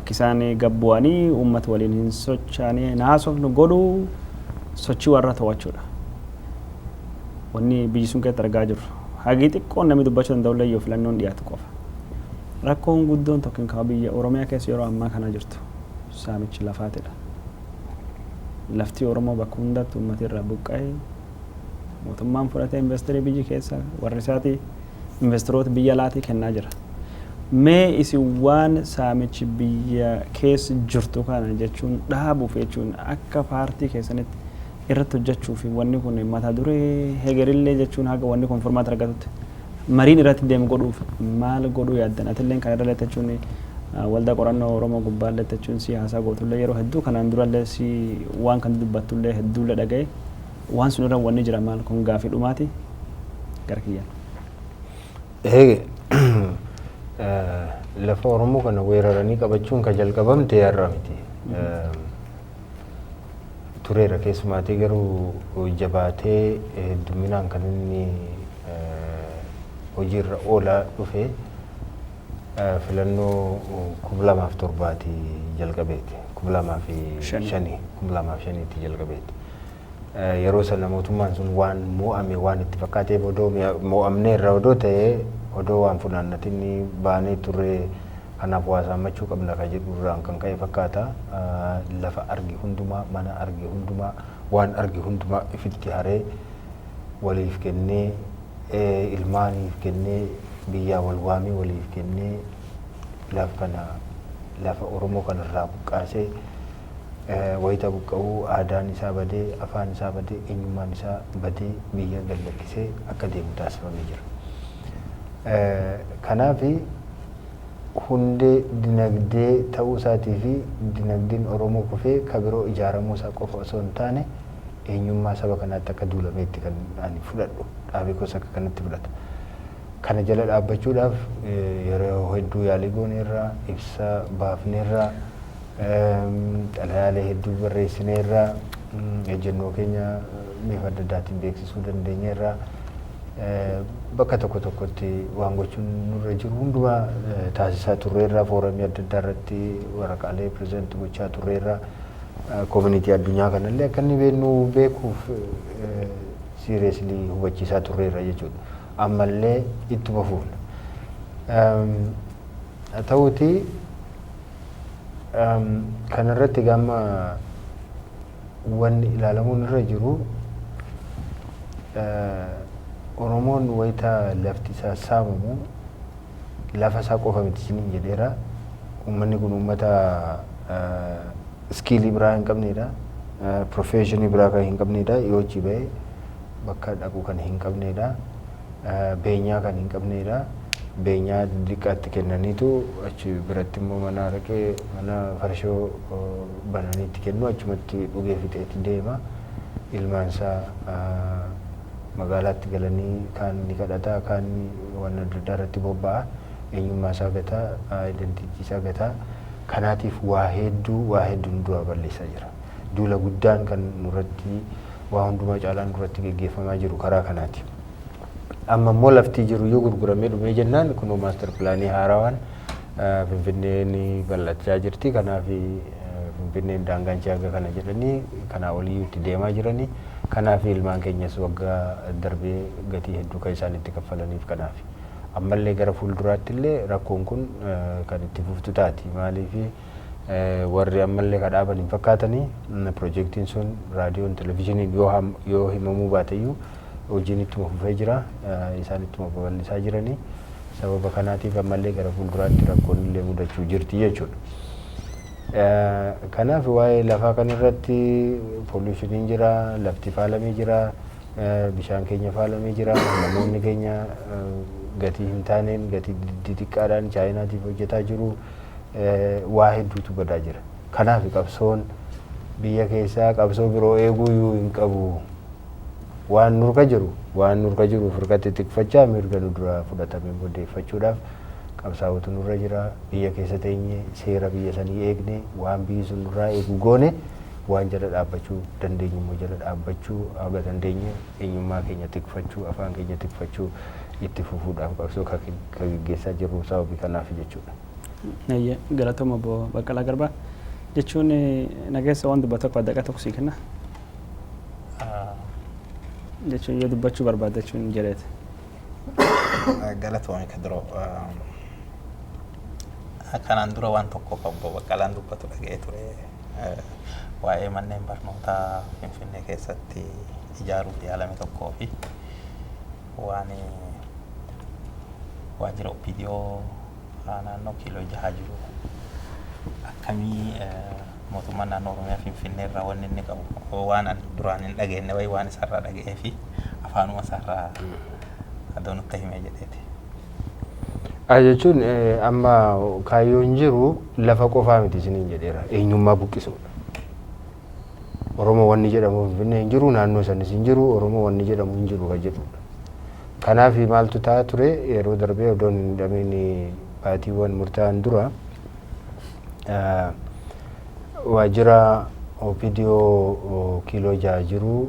[SPEAKER 3] akka isaan gabbu'anii uummata waliin hin socho'anii hin haasofnu godhuu sochii warra to'achuudha. Wanni biyyi sun keessatti argaa jirru. Hagii xiqqoon namni dubbachuu danda'ullee yoo filannoon dhiyaatu qofa. Rakkoon guddoon tokko hin biyya Oromiyaa keessa yeroo ammaa kana jirtu saamichi lafaatidha. Lafti Oromoo bakka hundatti uummati irraa buqqa'ee mootummaan fudhatee investerii biyyi keessa warri isaatii investeroota biyya alaatii kennaa jira. Mee isin waan saamichi biyya keessa jirtu kana jechuun dhaabuuf jechuun akka paartii keessanitti irratti hojjechuu fi wanni kun mata duree hegerillee jechuun haga wanni kun furmaata argatutti mariin irratti deemu godhuuf maal godhuu yaaddan? Atilleen kan irra jechuun waldaa qorannoo Oromoo gubbaallee jechuun si haasaa gootullee yeroo hedduu kanaan durallee si waan kan dubbattullee hedduullee dhaga'e waan sun irra wanni jira maal kun gaafii dhumaati gara kiyyaan.
[SPEAKER 4] Eege, lafa Oromoo kana weeraranii qabachuun kan jalqabamte har'a miti. Tureera, keessumaatii garuu jabaatee hedduminaan kan inni hojiirra oolaa dhufe filannoo 2007ti jalqabeeti. 2005, 2005tti jalqabeeti. Yeroo sana mootummaan sun waan mo'ame waan itti fakkaateef, odoo mo'amneerra odoo ta'ee odoo waan funaannatin baanee turre, kanaaf waa saammachuu qabna ka jedhu irraan kan ka'e fakkaata. Lafa arge hundumaa, mana arge hundumaa, waan arge hundumaa ifitti haree waliif kennee, ilmaaniif kennee, biyyaa wal waamee waliif kennee, lafa kana lafa Oromoo kanarraa buqqaasee, wayita buqqa'uu aadaan isaa badee, afaan isaa badee, eenyummaan isaa badee, biyya gad lakkisee akka deemu taasifamee jira. Kanaafi hundee dinagdee ta'uu isaatii fi dinagdeen Oromoo kufee ka biroo ijaaramuu isaa qofa osoo hin taane eenyummaa saba kanaatti akka duulameetti kan ani fudhadhu, dhaabee koos akka kanatti fudhata. Kana jala dhaabbachuudhaaf yeroo hedduu yaalii gooneerra, ibsa baafneerra, xalayaalee hedduu barreessineerra, ejjennoo keenya bifa adda addaatiin beeksisuu dandeenyeerra. Bakka tokko tokkotti waan gochuun nurra jiru hundumaa taasisaa turreerra, foorumii adda addaa irratti waraqaalee present gochaa turreerra, community addunyaa kanallee akka inni beeknu beekuuf seriously hubachiisaa turreerra jechuudha. Ammallee ittuma fufna. Haa ta'uuti kanarratti gama wanni ilaalamuun irra jiru, Oromoon wayita lafti isaa saamamu lafa isaa qofa miti isiniin jedheera. Uummanni kun uummata skill biraa hin qabnedha. Profession biraa kan hin qabnedha. Yoo achi ba'e bakka dhaqu kan hin qabnedha. Beenyaa kan hin qabnedha. Beenyaa xixiqqaatti kennaniitu achi biratti immoo mana araqee, mana farshoo bananii itti kennu, achumatti dhugee fixeetti deema. Ilmaan isaa magaalaatti galanii kaan ni kadhata, kaan waan adda addaa irratti bobba'a. Eenyummaa isaa gataa, identity isaa gataa. Kanaatiif waa hedduu, waa hedduu nu duraa balleessaa jira. Duula guddaan kan nurratti waa hundumaa caalaan nurratti geggeeffamaa jiru karaa kanaati. Amma immoo lafti jiru yoo gurguramee dhumee jennaan kunoo master plan haarawaan Finfinneen bal'achaa jirti. Kanaaf Finfinneen daangaan ishee hanga kana jedhanii kanaa olii itti deemaa jiranii. Kanaaf ilmaan keenyas waggaa darbee gatii hedduu kan isaan itti kaffalaniif kanaaf. Ammallee gara fuulduraatti illee rakkoon kun kan itti fuftu taati. Maaliif warri ammallee ka dhaaban hin fakkaatanii piroojeektiin sun raadiyoon televizyiiniin yoo himamuu baateyyuu hojiin ittuma fufee jira. Isaan ittuma babal'isaa jiranii. Sababa kanaatiif ammallee gara fuulduraatti rakkoon illee mudachuu jirti jechuudha. Kanaaf waa'ee lafaa kanarratti pollution jira, lafti faalamee jira, bishaan keenya faalamee jira, namoonni keenya gatii hin taaneen, gatii xixiqqaadhaan Chaayinaatiif hojjetaa jiru, waa hedduutu badaa jira. Kanaaf qabsoon biyya keessaa qabsoo biroo eeguu iyyuu hin qabu. Waan nurka jiru firqatti tikfachaa, mirga nu duraa fudhatame odeeffachuudhaaf qabsaa'utu nurra jira. Biyya keessa teenye seera biyya sanii eegne, waan biyyi sun nurraa eegu goone, waan jala dhaabbachuu dandeenyu immoo jala dhaabbachuu, haga dandeenye eenyummaa keenya tikfachuu, afaan keenya tikfachuu itti fufuudhaaf qabsoo ka geggeessaa jirru sababii kanaaf jechuudha.
[SPEAKER 3] Galatooma, obbo Baqqalaa Garbaa. Jechuun nageessa waan dubbatu akka daqiiqaa tokko sii kenna. Jechuun yoo dubbachuu barbaadde jechuun jedheeti.
[SPEAKER 5] Galatoome, Kadiroo. Kanaan dura waan tokko kan obbo Baqqalaan dubbatu dhaga'ee ture. Waa'ee manneen barnootaa Finfinnee keessatti ijaaruuf yaalame tokkoo fi waan waajjira OPDO naannoo kiiloo 6 jiru akkamii mootummaan naannoo Oromiyaa Finfinnee irraa wanni inni qabu waan an duraan hin dhageenye wayii waan isarraa dhaga'ee fi afaanuma isaarraa adoo nutti himee jedheeti.
[SPEAKER 4] Jechuun amma kaayyoon jiru lafa qofaa miti isiniin jedheera, eenyummaa buqqisuudha. Oromoo wanni jedhamu Finfinnee hin jiru, naannoo sanis hin jiru, Oromoo wanni jedhamu hin jiru kan jedhudha. Kanaaf maaltu ta'aa ture? Yeroo darbee odoon hin hidhamiin baatiiwwan murtaa'an dura waajjira OPDO kiiloo 6 jiru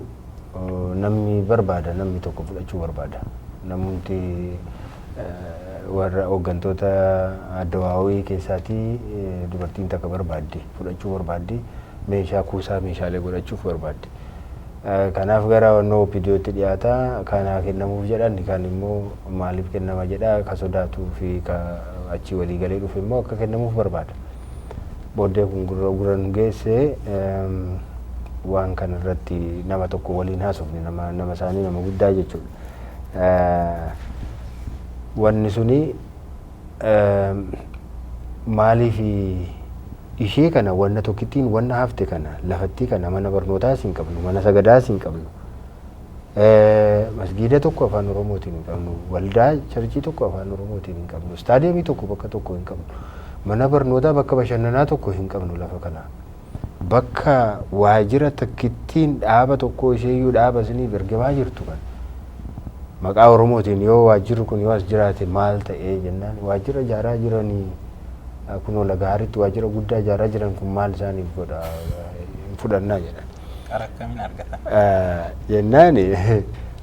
[SPEAKER 4] namni barbaada, namni tokko fudhachuu barbaada. Namumti warra hooggantoota addawaawii keessaatii dubartiin takka barbaaddi, fudhachuu barbaaddi, meeshaa kuusaa meeshaalee godhachuuf barbaaddi. Kanaaf gara wannoo OPDOtti dhiyaata, kanaa kennamuuf jedhan, kan immoo maaliif kennama jedha, ka sodaatuu fi ka achii walii galee dhufe immoo akka kennamuuf barbaada. Booddee kun gurra nu geesse. Waan kana irratti nama tokko waliin haasofne, nama isaanii, nama guddaa jechuudha. Wanni suni maaliif ishee kana, wanna tokkittiin wanna hafte kana, lafattii kana, mana barnootaas hin qabnu, mana sagadaas hin qabnu, masgiida tokko afaan Oromootiin hin qabnu, waldaa church tokko afaan Oromootiin hin qabnu, istaadiyeemii tokko bakka tokko hin qabnu, mana barnootaa, bakka bashannanaa tokko hin qabnu. Lafa kana bakka waajjira takkittiin dhaaba tokko isheeyyuu dhaaba isiniif ergamaa jirtu kan maqaa Oromootiin yoo waajjirri kun yoo as jiraate maal ta'ee jennaan, waajjira ijaaraa jiranii kunoo laga haritti waajjira guddaa ijaaraa jiran kun maal isaaniif godha, hin fudhannaa jedhan.
[SPEAKER 5] Qara akkamiin argatan?
[SPEAKER 4] Jennaan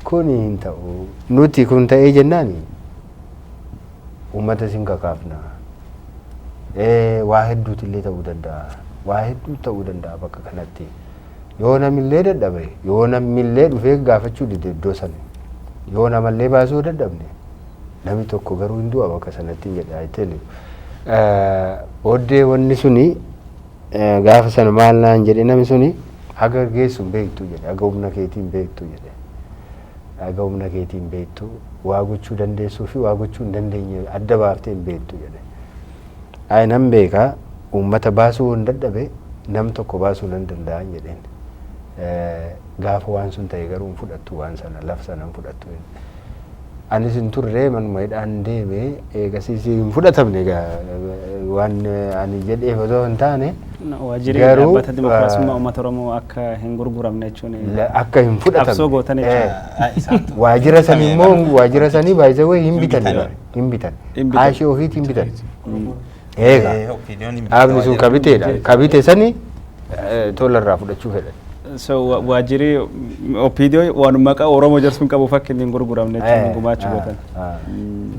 [SPEAKER 4] kun hin ta'u, nuti kun ta'ee jennaan uummata isin kakaafna, waa hedduutu illee ta'uu danda'a, waa hedduu ta'uu danda'a. Bakka kanatti yoo namillee dadhabe, yoo namillee dhufee gaafachuu dide, iddoo sana yoo namallee baasuu dadhabne, namni tokko garuu hin du'a bakka sanatti jedha jettee. Booddee wanni suni gaafa sana maal naan jedhe namni suni, haga geessu hin beektu jedhe, haga humna keetii hin beektu jedhe, haga humna keetii hin beektu, waa gochuu dandeessuu fi waa gochuu hin dandeenye adda baaftee hin beektu jedhe. Ayi, nan beekaa, uummata baasuu hin dadhabe, nam tokko baasuu nan danda'an jedheen. Gaafa waan sun ta'e garuu hin fudhattu, waan sana, lafa sana hin fudhattu. Anis hin turre, manuma hidhaan deeme. Eegasiis hin fudhatamne waan ani jedheef otoo hin taane.
[SPEAKER 3] Waajjirri dhaabbata dimokiraasummaa uummata Oromoo akka hin gurguramne jechuun
[SPEAKER 4] akka hin fudhatamne.
[SPEAKER 3] Qabsoo gootan jechuudha.
[SPEAKER 4] Waajjira sanii immoo, waajjira sanii baay'ee hin bitan, hin bitan. Haashii ofiitiin bitan. Eega dhaabni sun kabiteedha. Kabite sani tolarraa fudhachuu fedhan.
[SPEAKER 3] So waajjirri OPDO waan maqaa Oromoo jedhu qabu fakki hin gurguramne jechuun gumaachuu gootan.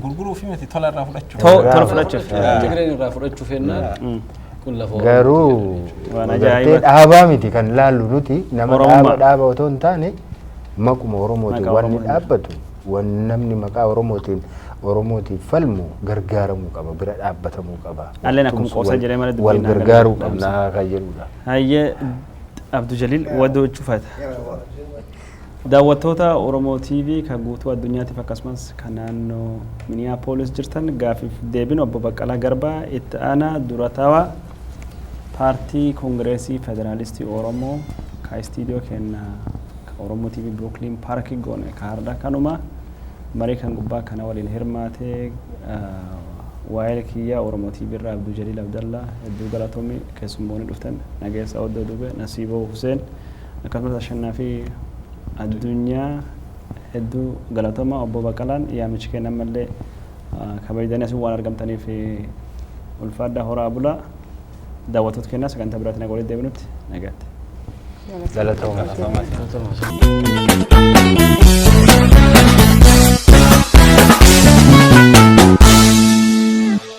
[SPEAKER 5] Gurguruu fi miti, tola irraa fudhachuu.
[SPEAKER 3] Tola fudhachuuf.
[SPEAKER 7] Tigreen irraa fudhachuu fennaan kun lafa
[SPEAKER 4] Garuu
[SPEAKER 3] Waan
[SPEAKER 4] gartee
[SPEAKER 3] ajaa'ibaati.
[SPEAKER 4] dhaabaa miti kan laallu nuti, nama dhaaba
[SPEAKER 3] Oromummaa.
[SPEAKER 4] dhaaba otoo hin taane maquma Oromootiin
[SPEAKER 3] Maqaa
[SPEAKER 4] wanni
[SPEAKER 3] Oromootiin.
[SPEAKER 4] dhaabbatu, wanni namni maqaa Oromootiin falmu gargaaramuu qaba, bira dhaabbatamuu qaba.
[SPEAKER 3] Alleen akkuma
[SPEAKER 4] Tumsuu
[SPEAKER 3] qoosa jedhee malee
[SPEAKER 4] wal
[SPEAKER 3] dubbiin naa
[SPEAKER 4] gargaaruu
[SPEAKER 3] galee.
[SPEAKER 4] qabna kan jedhudha.
[SPEAKER 3] Hayyee, Abduu Jaliil, wadoo cufata. Daawwattoota Oromoo TV kan guutuu addunyaatiif akkasumas kan naannoo Minneapolis jirtan, gaafiif deebiin obbo Baqqalaa Garbaa, itti aanaa durataawaa paartii Koongireesii Federaalistii Oromoo, ka istiidiyoo kenna ka Oromoo TV Brooklyn Park goone ka har'a kanuma. Marii kan gubbaa kana waliin hirmaatee waa'ee kiyyaa Oromoo TV irraa Abduu Jaliil Abdallaa, hedduu galatoomi. Keessummoonni dhuftan Nageessa Oddoo Dube, Nasiiboo Huseen, akkasumas Ashannaa fi Addunyaa, hedduu galatooma. Obbo Baqqalaan, yaamichi kenna ammallee kabajanii asii waan argamtaniif ulfaadhaa, horaa bulaa. Daawwattoota kennaa, sagantaa biraatiin akka walitti deebinutti nagaatti.
[SPEAKER 4] Galatooma.
[SPEAKER 7] Galatooma.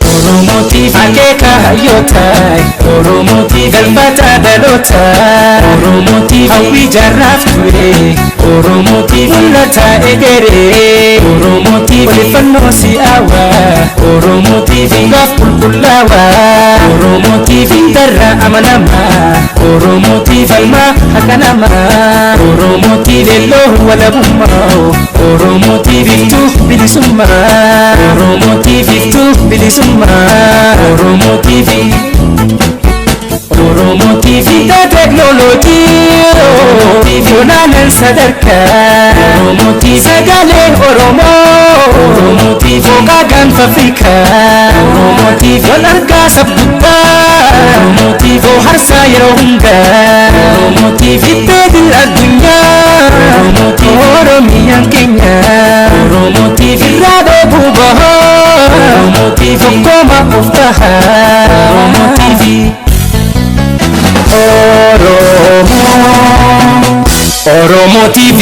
[SPEAKER 1] Oromootiif akeeka hayyootaa, Oromootiif galfata dhalootaa, Oromootiif hawwii jaarraaf ture, Oromootiif mul'ata egeree, Oromootiif odeeffannoo si'aawaa, Oromootiif gaaf qulqullaawaa, Oromootiif darra amanamaa, Oromootiif falmaa haqa namaa, Oromootiif leelloo walabummaa, Oromootiif iftuu bilisummaa, Oromootiif iftuu bilisummaa, Oromootiif Oromootiif teeknooloojii onaanan sadarkaa, Oromootiif sagalee Oromoo, Oromootiif hooqaa gaanfa Afrikaa, Oromootiif wal argaa sabguddaa, Oromootiif bohaarsaa yeroo hundaa, Oromootiif ittee addunyaa, Oromootiif Oromiyaan keenya, Oromootiif irraa dheebuu bahaa, Oromootiif tokkoma of tahaa, Oromootiif Oromoo, Oromoo TV.